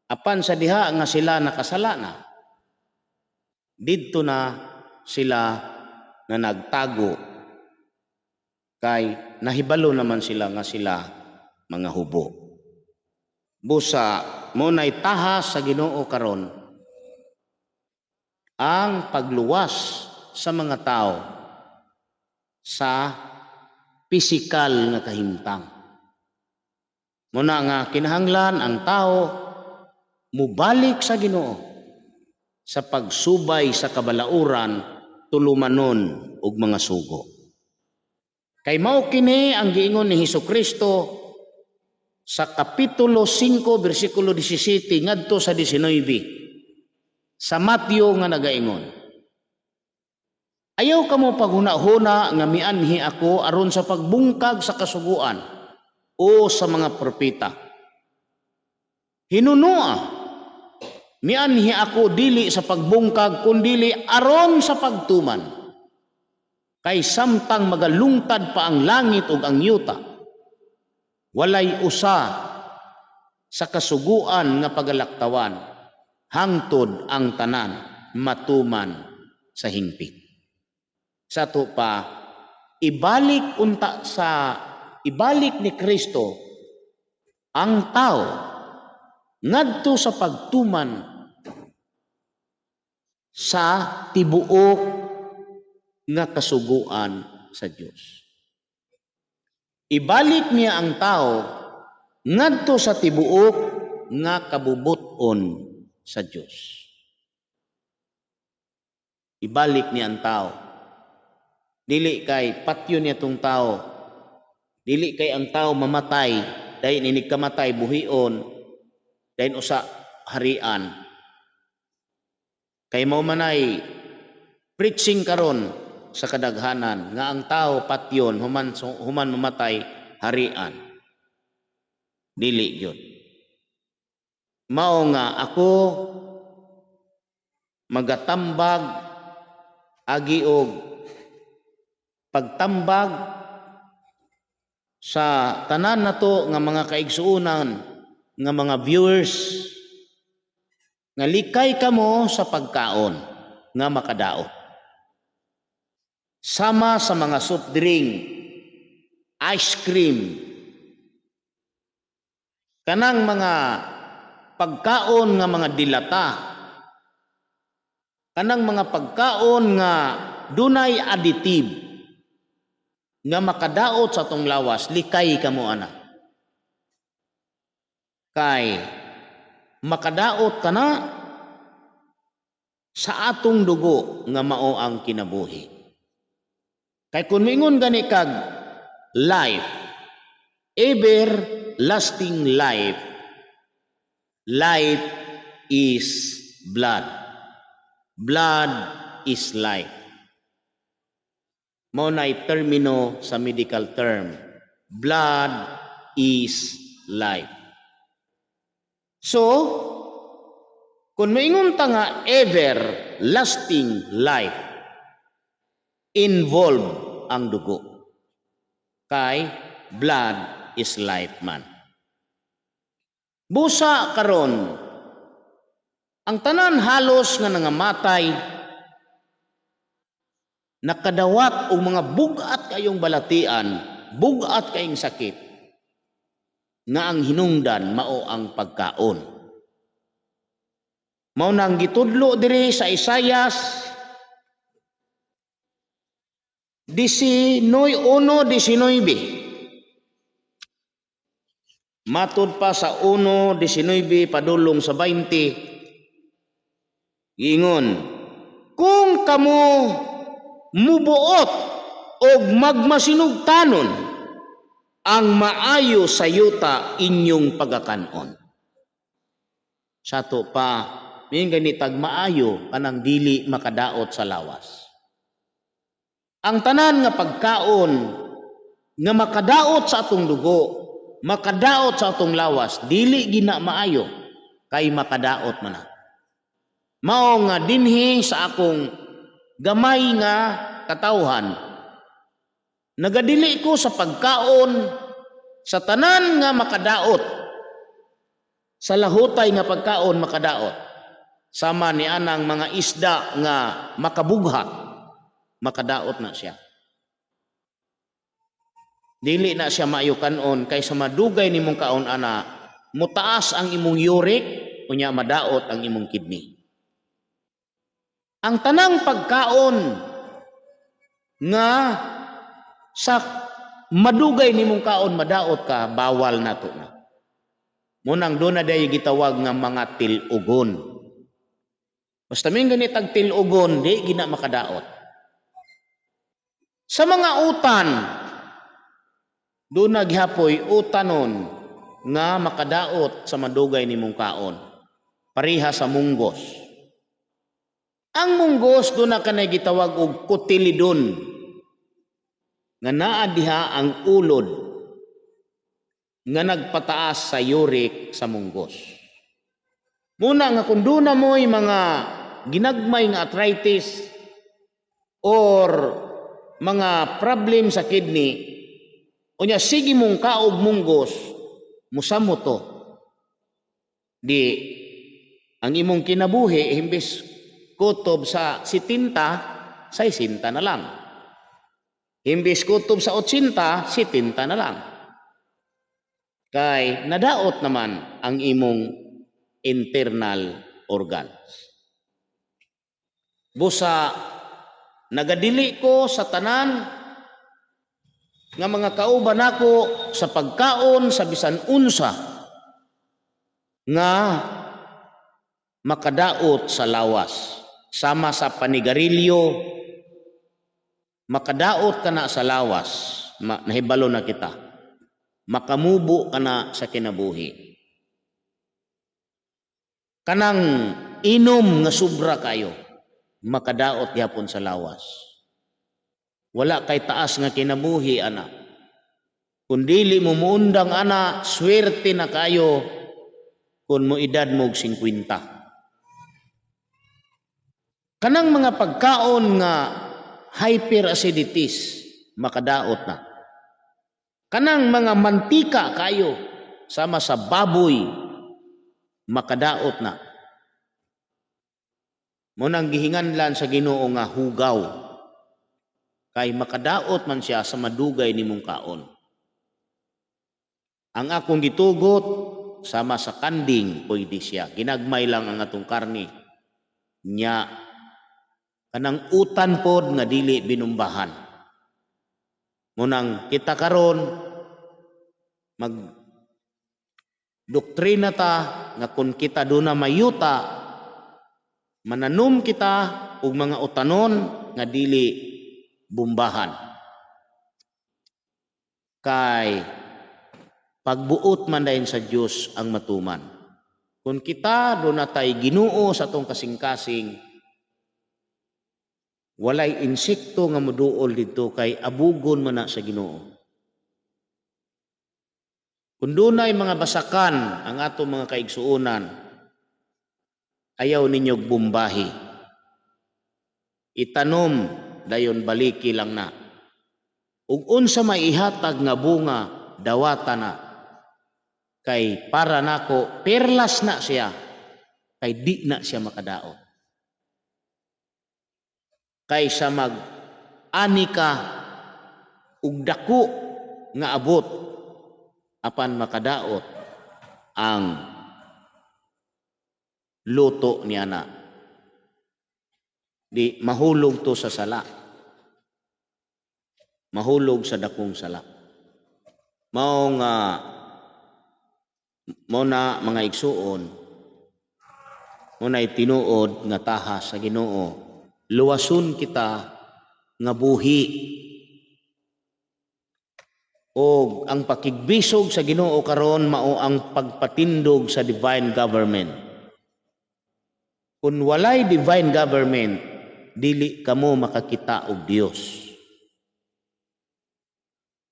Apan sa diha nga sila nakasala na, didto na sila na nagtago kay nahibalo naman sila nga sila mga hubo. Busa mo nay tahas sa Ginoo karon ang pagluwas sa mga tao sa pisikal nga kahimtang. Muna nga kinahanglan ang tao mubalik sa Ginoo sa pagsubay sa kabalauran, tulumanon ug mga sugo. Kay mao kini ang giingon ni Hesukristo sa Kapitulo 5 bersikulo 17 ngadto sa 19 sa Mateo nga nagaingon: "Ayaw kamo paghuna-huna nga mianhi ako aron sa pagbungkag sa kasuguan o sa mga propeta. Hinunoa, mianhi ako dili sa pagbungkag kundili aron sa pagtuman. Kay samtang magalungtad pa ang langit ug ang yuta, walay usa sa kasuguan nga pagalaktawan hangtod ang tanan matuman sa hingpit." Sa ato pa, ibalik unta sa ibalik ni Kristo ang tao ngadto sa pagtuman sa tibuok nga kasuguan sa Dios. Ibalik niya ang tao ngadto sa tibuok nga kabubut-on sa Dios. Ibalik niya ang tao. Dili kay patyo niya tong tao. Dili kay ang tao mamatay, dayon inig kamatay buhion, dayon usa harian. Kay mao manay preaching karon sa kadaghanan nga ang tao patyon human mamatay harian. Dili gyud. Mao nga ako magatambag agi og pagtambag sa tanan nato nga mga kaigsuonan nga mga viewers nga likay kamo sa pagkaon nga makadaot. Sama sa mga soft drink, ice cream, kanang mga pagkaon nga mga dilata, kanang mga pagkaon nga dunay additive nga makadaot sa atong lawas, likay kamo ana. Kay makadaot kana sa atong dugo nga mao ang kinabuhi. Kay kung moingon gani kag life, everlasting life, life is blood. Blood is life. Mao na'y termino sa medical term. Blood is life. So, kung maingon ta nga everlasting life, involve ang dugo. Kay blood is life man. Busa karon, ang tanan halos nga nangamatay nakadawat og mga bugat kayong balatian, bugat kayong sakit, nga ang hinungdan mao ang pagkaon. Mao nang gitudlo diri sa Isayas 19:19. Matud pa sa 1:19 padulong sa 20. Giingon, "Kung kamo mubuot og magmasinugtanon, ang maayo sa yuta inyong pagakanon." Sa ato pa, miingon gani tag maayo kanang dili makadaot sa lawas. Ang tanan nga pagkaon nga makadaot sa atong dugo, makadaot sa atong lawas, dili gina maayo kay makadaot man na. Mao nga dinhi sa akong gamay nga katawhan, nagadili ko sa pagkaon sa tanan nga makadaot sa lahutay nga pagkaon makadaot. Sama ni anang mga isda nga makabughat, makadaot na siya. Dili na siya maayo kanon kay sa madugay nimong kaon ana, mutaas ang imong uric, unya madaot ang imong kidney. Ang tanang pagkaon nga sa madugay nimong kaon madaot ka, bawal nato na. Munang doon na day gitawag nga mga tilugon. Basta may ganitag tilugon, di gina makadaot. Sa mga utan, doon naghapoy utanon nga makadaot sa madugay nimong kaon. Pareha sa munggos. Ang munggos, doon na kanay gitawag og cotyledon nga naa diha ang ulod nga nagpataas sa uric sa munggos. Muna nga kung doon na mo'y mga ginagmay nga arthritis or mga problem sa kidney, unya sige mong kaog munggos, musamo to. Di ang imong kinabuhi, imbes kutob sa 70, 60 na lang. Imbes kutob sa 80, 70 na lang. Kay nadaot naman ang imong internal organs. Busa nagadili ko sa tanan nga mga kauban nako sa pagkaon sa bisan unsa nga makadaot sa lawas, sama sa panigarilyo. Makadaot ka na sa lawas. Nahibalo na kita, makamubo ka na sa kinabuhi. Kanang inom nga sobra kayo, makadaot gyapon sa lawas. Wala kay taas nga kinabuhi ana. Kung dili mo muundang ana, swerte na kayo kung mo edad mo og 50. Kanang mga pagkaon nga hyperacidities, makadaot na. Kanang mga mantika kayo, sama sa baboy, makadaot na. Mo nang gihinganlan sa Ginoo nga hugaw. Kay makadaot man siya sa madugay nimong kaon. Ang akong gitugot, sama sa kanding, pwede siya. Ginagmay lang ang atong karni. Nya, kanang utan pod nga dili binumbahan. Munang kita karon mag doktrina ta nga kung kita duna mayuta, mananom kita og mga utanon nga dili bumbahan. Kay pagbuot man dayon sa Dios ang matuman. Kung kita duna tay Ginoo sa atong kasing-kasing, walay insekto nga moduol didto kay abugon man na sa Ginoo. Kung dunay mga basakan ang atong mga kaigsuonan, ayaw ninyo bumbahi. Itanom dayon, baliki lang na. Ug unsa may ihatag nga bunga, dawata na. Kay para nako perlas na siya, kay di na siya makadaot. Kaysa mag ani ka ug dako nga abot apan makadaot ang luto niya na, di mahulog to sa sala, mahulog sa dakong sala. Mao nga mao na, mga igsuon, mao na tinuod nga tahas sa Ginoo, luwason kita nga buhi. O ang pakigbisog sa Ginoo karon mao ang pagpatindog sa divine government. Kung walay divine government, dili kamo makakita og Dios.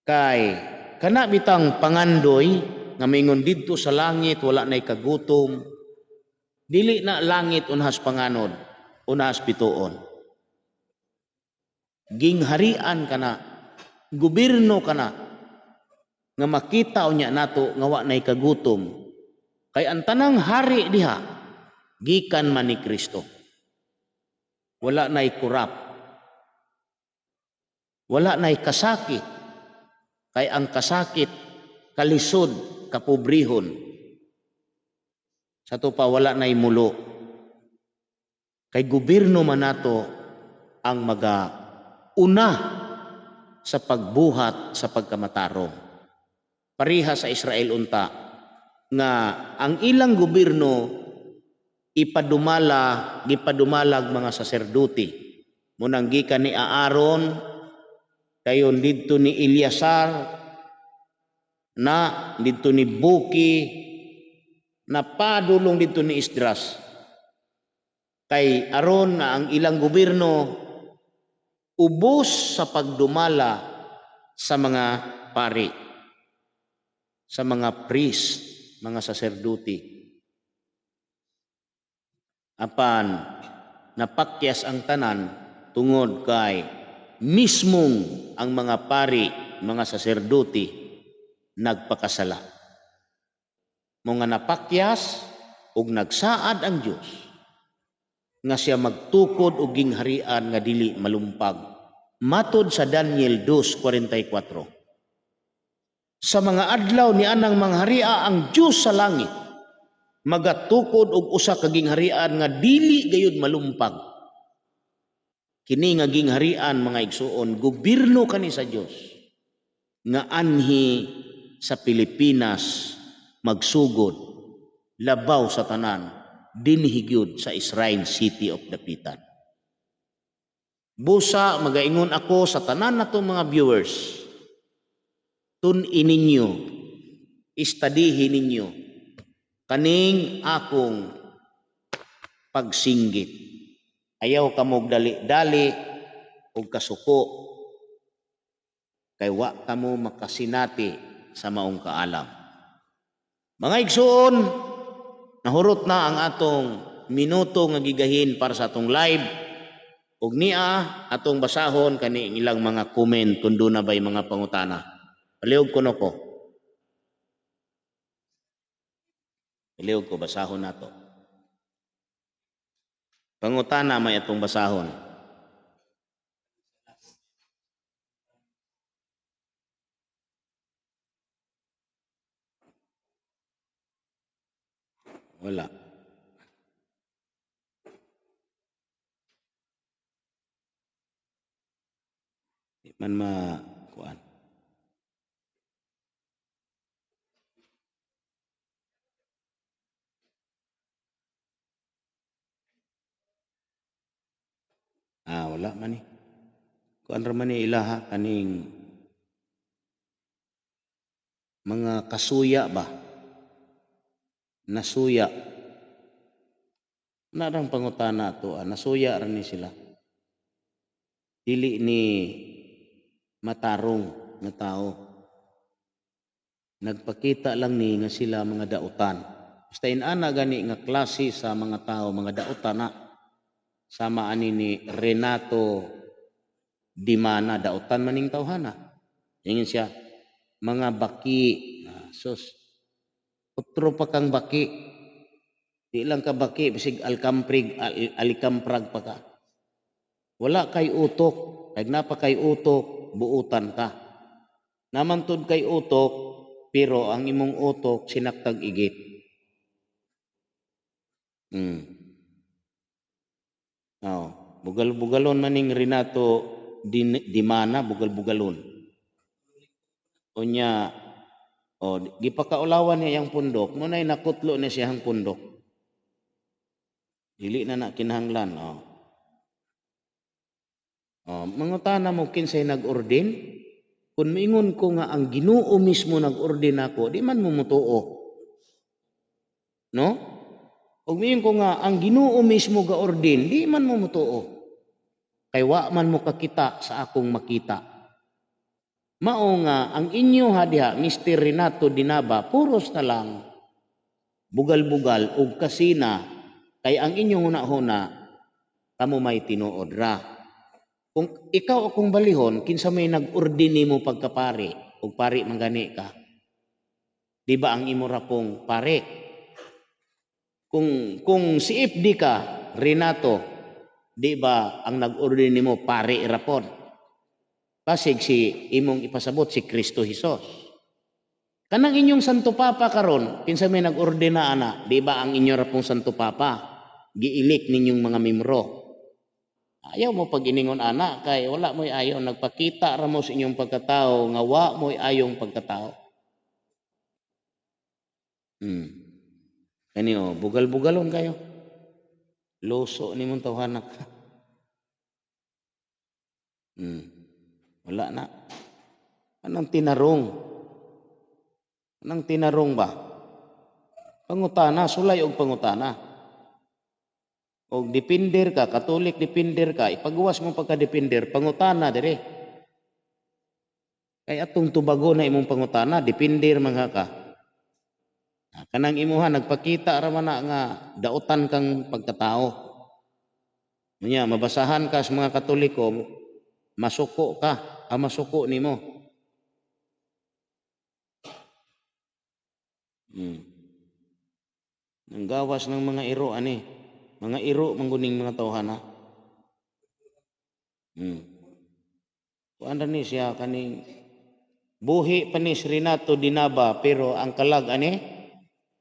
Kay kana bitang pangandoy nga mingon didto sa langit wala nay kagutom, dili na langit unhas panganod, unhas bituon. Gingharian kana, gobyerno kana nga makita unya nato nga wa nay kagutom, kay ang tanang hari diha gikan man ni Kristo. Wala nay kurap, wala nay kasakit, kay ang kasakit kalisod, kapobrehon. Sa to pa, wala nay mulo, kay gobyerno man nato ang maga una sa pagbuhat sa pagkamatarong. Pareha sa Israel unta nga ang ilang gobyerno ipadumala, gipadumalag mga saserdote. Munang gikan ni Aaron, dayon didto ni Eleazar, na didto ni Buki, na padulong didto ni Esdras. Kay aron nga ang ilang gobyerno ubos sa pagdumala sa mga pari, sa mga priest, mga saserdote. Apan napakyas ang tanan tungod kay mismong ang mga pari, mga saserdote nagpakasala. Mga napakyas ug nagsaad ang Dios nga siya magtukod og gingharian nga dili malumpag. Matod sa Daniel 2:44. Sa mga adlaw ni anang mangharia, ang Dios sa langit magatukod og usa ka gingharian nga dili gayud malumpag. Kini nga gingharian, mga igsuon, gobyerno kani sa Dios nga anhi sa Pilipinas magsugod, labaw sa tanan dinhi gyud sa Shrine City of Dapitan. Busa magaingon ako sa tanan nato mga viewers, tun-i ninyo, istadihin ninyo kaning akong pagsinggit. Ayaw kamog dali-dali og kasuko, kay wa kamo makasinati sa maong kaalam. Mga igsuon, nahurot na ang atong minuto nga gigahin para sa atong live. Ug niya atong basahon kani ilang mga comment kung duna ba'y mga pangutana. Palihog kuno ko. Palihog ko, basahon nato. Pangutana may atong basahon. Wala. Di man ma kuan. Ah, wala man ni. Kuan ra man ni ilaha kaning mga kasuya ba? Nasuya. Narang pangutana to, nasuya ra ni sila. Dili ni matarong nga tao. Nagpakita lang ni nga sila mga dautan. Basta inana gani nga klase sa mga tao, mga dautan na. Sama ani ni Renato Dimana, dautan maning tawhana. Ingon siya, mga baki, sus, otro pa kang baki. Di lang ka baki, bisig alkamprig, alikamprag pa ka. Wala kay utok, kay napa kay utok, buutan ka. Namantod kay utok, pero ang imong utok sinaktag igit. Oh, bugal-bugalon maning Renato Dimana, bugal-bugalon. Unya, oh, gipakaulawan niya yang pundok, muna'y nakutlo niya siyang pundok. Dili na na kinahanglan, oh. Oh, mangutana mo kinsay nag-ordin? Kung miingon ko nga ang Ginoo mismo nag-ordin ako, di man mo mutuo. No? Ug miingon ko nga ang Ginoo mismo ga-ordin, di man mo mutuo. Kay wa man mo kakita sa akong makita. Mao nga ang inyo ha diha, Mr. Renato Dinaba, puros na lang bugal-bugal og kasina, kay ang inyong huna-huna kamo may tinuod ra. Kung ikaw akong balihon, kinsa may nag-ordin nimo pagkapari og pari man gani ka? Di ba ang imo ra pong pare? Kung si FD ka, Renato, di ba ang nag-ordin nimo pare ra pod? Pasig si imong ipasabot si Kristo Jesus. Kanang inyong Santo Papa karon, kinsa may nag-ordina ana, di ba ang inyo ra pong Santo Papa? Giilik ninyong mga membro. Ayaw mo pag iningon ana kay wala mo'y ayo, nagpakita ra mo sa inyong pagkatao nga wa mo'y ayong pagkatao. Kani oh, bugal-bugalon kayo. Luso ni mong tawhanak. Wala na. Anong tinarong? Anong tinarong ba? Pangutana, sulay og pangutana. Og depender ka, Katolik depender ka, ipagawas mo pagka-depender, pangutana dire. Kay atong tubago na imong pangutana, depender man ka. Kanang imuha nagpakita ra man na nga dautan kang pagkatao. Unya mabasahan ka sa mga Katoliko, masuko ka, masuko nimo. Ang gawas ng mga iro ani. Mga iro mangguning mga tawhana. Kuan ra ni siya kaning buhi pa ni si Renato Dinaba, pero ang kalag ani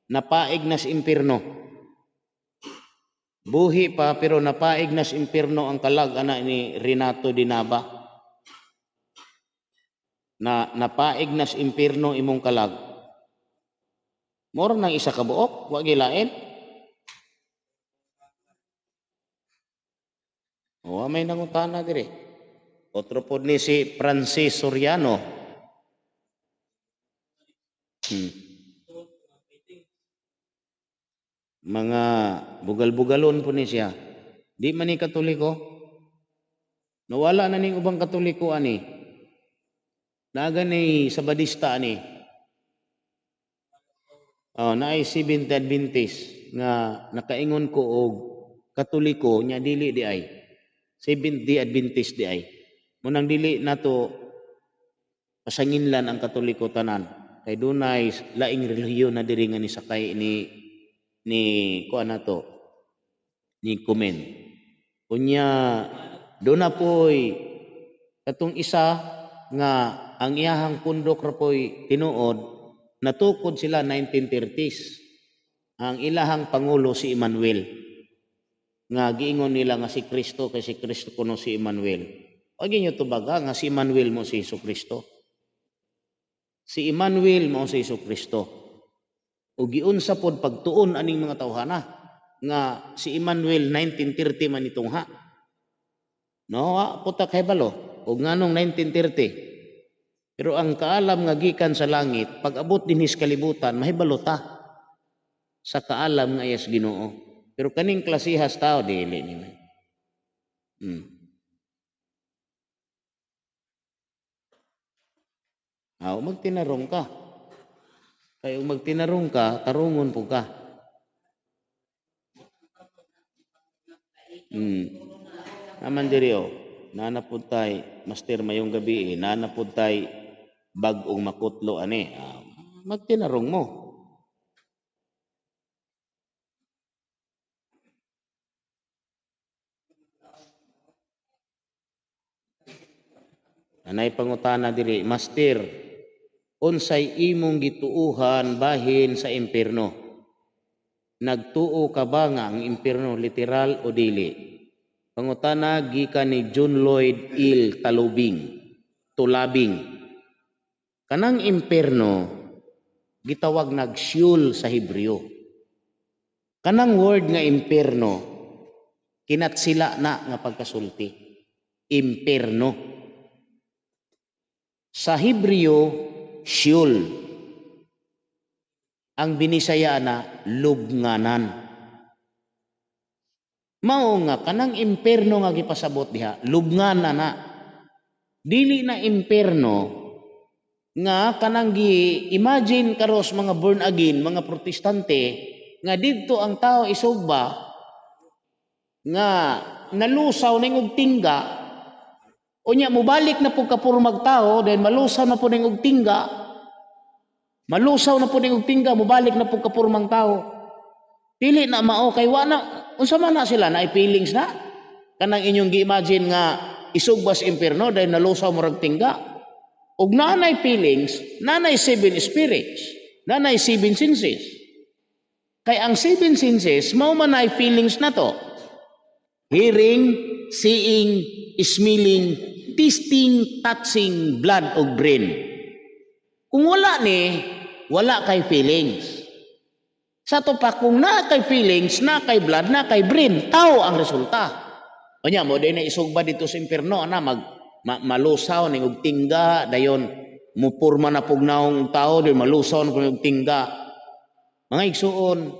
napaig nas impierno. Buhi pa pero napaig nas impierno ang kalag ana ni Renato Dinaba. Na napaig nas impierno imong kalag. Moro nang isa ka buok, wa gilain. O may nangutana dire. Otro pod ni si Francis Soriano. Mga bugal-bugalon po ni siya. Di man ni Katoliko. Nawala na ning ubang Katoliko ani. Naga ni Sabadista ani. Oh, naay Seventh Adventist nga nakaingon ko og Katoliko nya dili di ay. Seventh Day Adventist di ay. Munang dili nato pasanginlan ang Katoliko tanan. Kay dunay laing relihiyon na diri nga ni sakay ni kuan nato ni comment. Unya doon na poy katong isa nga ang iyahang pundok ra poy tinuod, natukod sila 1930s. Ang ilahang pangulo si Emmanuel. Nga giingon nila nga si Kristo kay si Kristo kuno si Emmanuel. O ginyo tubaga nga si Emmanuel mo si Hesus Kristo. Si Emmanuel mo si Hesus Kristo. O giunsa pod pagtuon aning mga tawhana nga si Emmanuel 1930 man itong ha. No, puta kay balo og nganong 1930. Pero ang kaalam nga gikan sa langit, pag abot dinhi sa kalibutan, mahibalo ta sa kaalam nga iyas Ginoo. Pero kaning klasihas tao dili ni man. Aw magtinarong ka. Kay ug magtinarong ka, tarungon po ka. Naman diri oh, naa na pud tay, Master, mayong gabi eh, naa na pud tay bag-ong makutlo ani. Magtinarong mo. Anay pangutana diri, Master, unsay imong gituuhan bahin sa impierno? Nagtuo ka ba nga ang impierno literal o dili? Pangutana gikan ni John Lloyd Il Talubing, Tulabing. Kanang impierno gitawag nag Sheol sa Hebreo. Kanang word nga impierno kinatsila na nga pagkasulti. Impierno. Sa Hebreo, Sheol. Ang Binisaya na lubnganan. Mao nga kanang impierno nga gipasabot diha, lubnganan na. Dili na impierno nga kanang gi-imagine karos mga born again, mga Protestante nga didto ang tao isugba nga nalusaw ning og tingga, unya mobalik na pud kapurmag tao, then malusaw na pud ning og tingga, malusaw na pud ning og tingga, mobalik na pud kapurmang tao. Dili na mao, kay wa na unsa man na sila na feelings na kanang inyong gi-imagine nga isugba sa impierno dahil nalusaw murag tingga. Ug nanay feelings, nanay seven spirits, nanay seven senses. Kay ang seven senses mao man ay feelings na to. Hearing, seeing, smelling, tasting, touching, blood ug brain. Kung wala ni, wala kay feelings. Sa to pa, kung naa kay feelings, naa kay blood, naa kay brain, tao ang resulta. Unya mo din na isugba dito sa impierno ana malusaw ning og tingga, dayon mupurma na pug naong tao, dayon malusaw na pug og tingga. Mga igsuon,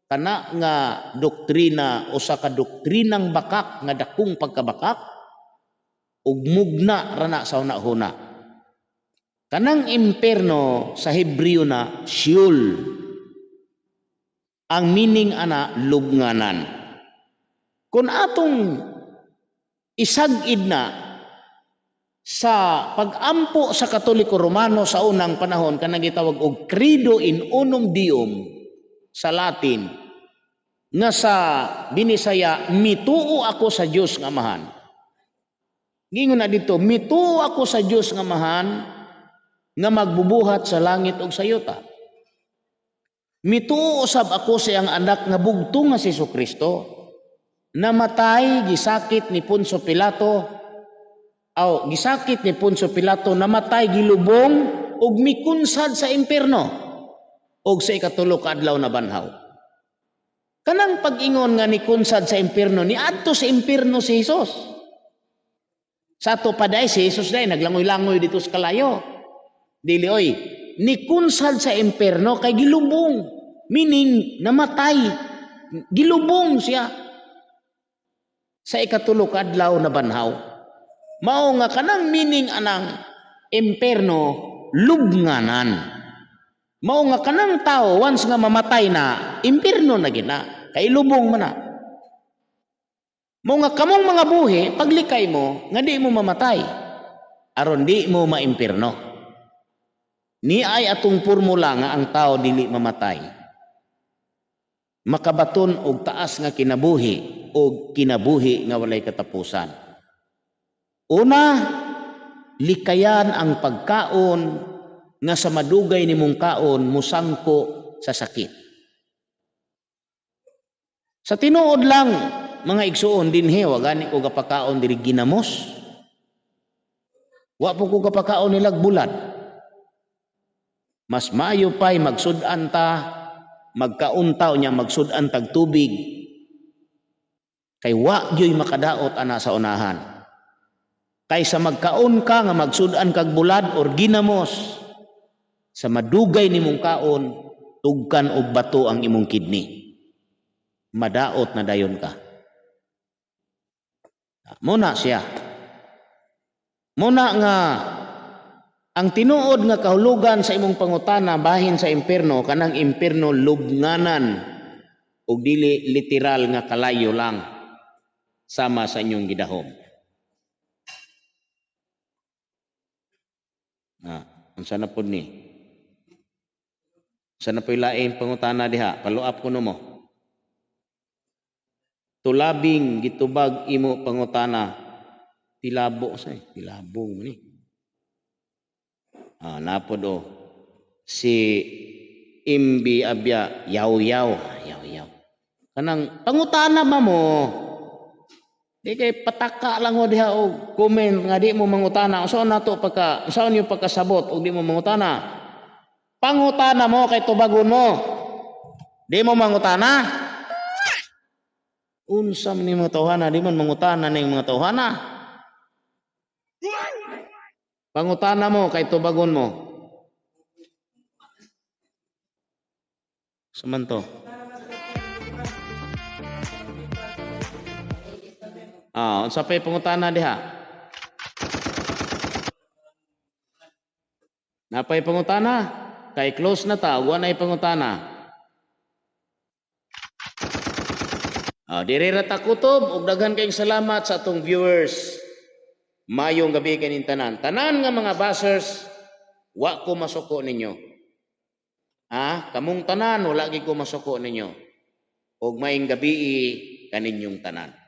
kana nga doktrina usa ka doktrinang bakak nga dakong pagkabakak ug mugna ra na sa una-huna. Kanang impierno sa Hebreo na Sheol. Ang meaning ana lubnganan. Kung atong isag-id na sa pag-ampo sa Katoliko Romano sa unang panahon, kanang gitawag og Credo in unum Deum sa Latin, nga sa Binisaya, mituo ako sa Dios nga Amahan. Gingon na dito, mituo ako sa Dios nga Amahan nga magbubuhat sa langit ug sa yuta. Mituo usab ako sa iyang anak nga bugtong nga si Jesucristo, namatay, gisakit ni Poncio Pilato, aw gisakit ni Poncio Pilato, namatay, gilubong ug mikunsad sa impierno ug sa ikatulo ka adlaw na banhaw. Kanang pag-ingon nga nikunsad sa impierno, niadto sa impierno si Jesus. Sa ato pa dai si Jesus dai naglangoy-langoy dito sa kalayo. Dili oy, nikunsad sa impierno kay gilubong, meaning namatay, gilubong siya sa ikatulo ka adlaw na banhaw. Mao nga kanang meaning anang impierno, lubnganan. Mao nga kanang tao once nga mamatay na, impierno na gina, kay lubong man na. Mao nga kamong mga buhi, paglikay mo nga di mo mamatay aron di mo maimpierno. Ni ay atong formula nga ang tao dili mamatay, makabaton og taas nga kinabuhi og kinabuhi nga walay katapusan. Una, likayan ang pagkaon nga sa madugay nimong kaon musangko sa sakit. Sa tinuod lang, mga igsuon, dinhi wa gani ko gapakaon diri ginamos. Wa po ko gapakaon nilag bulad. Mas maayo pa'y magsud-an ta, magkaunta niya magsud-an tag tubig. Kay wa gyoy makadaot ana sa unahan. Kaysa magkaon ka nga magsud-an kag bulad or ginamos, sa madugay nimong kaon, tugkan og bato ang imong kidney. Madaot na dayon ka. Muna siya. Muna nga Ang tinuod nga kahulugan sa imong pangutana bahin sa impierno, kanang impierno lubnganan ug dili literal nga kalayo lang sama sa inyong gidahom. Ah, unsa na pud ni? Unsa na po'y laing pangutana diha? Follow up kuno mo. Tulabing gitubag imo pangutana. Tilabo sa tilabong mo ni. Ah, napod o. Si Imbi Abya, yaw yaw, yaw yaw. Kanang pangutana ba mo? Di kay pataka lang ho diha og comment nga di mo mangutana. Unsaon nato pagka unsaon yung pagkasabot og di mo mangutana? Pangutana mo kay tubagon mo. Di mo mangutana? Unsa man ni mga tawhana, di man mangutana ning mga tawhana. Pangutana mo kay tubagon mo. Saman to? Ah, unsa pay pangutana diha? Napay pangutana? Kay close na ta, wa nay pangutana. Ah, diri ra ta kutob ug daghan kayong salamat sa atong viewers. Mayong gabi kaning tanan. Tanan nga mga bashers, wa ko masuko ninyo. Ah, kamong tanan wala gid ko masuko ninyo. Ug maayong gabi kaninyong tanan.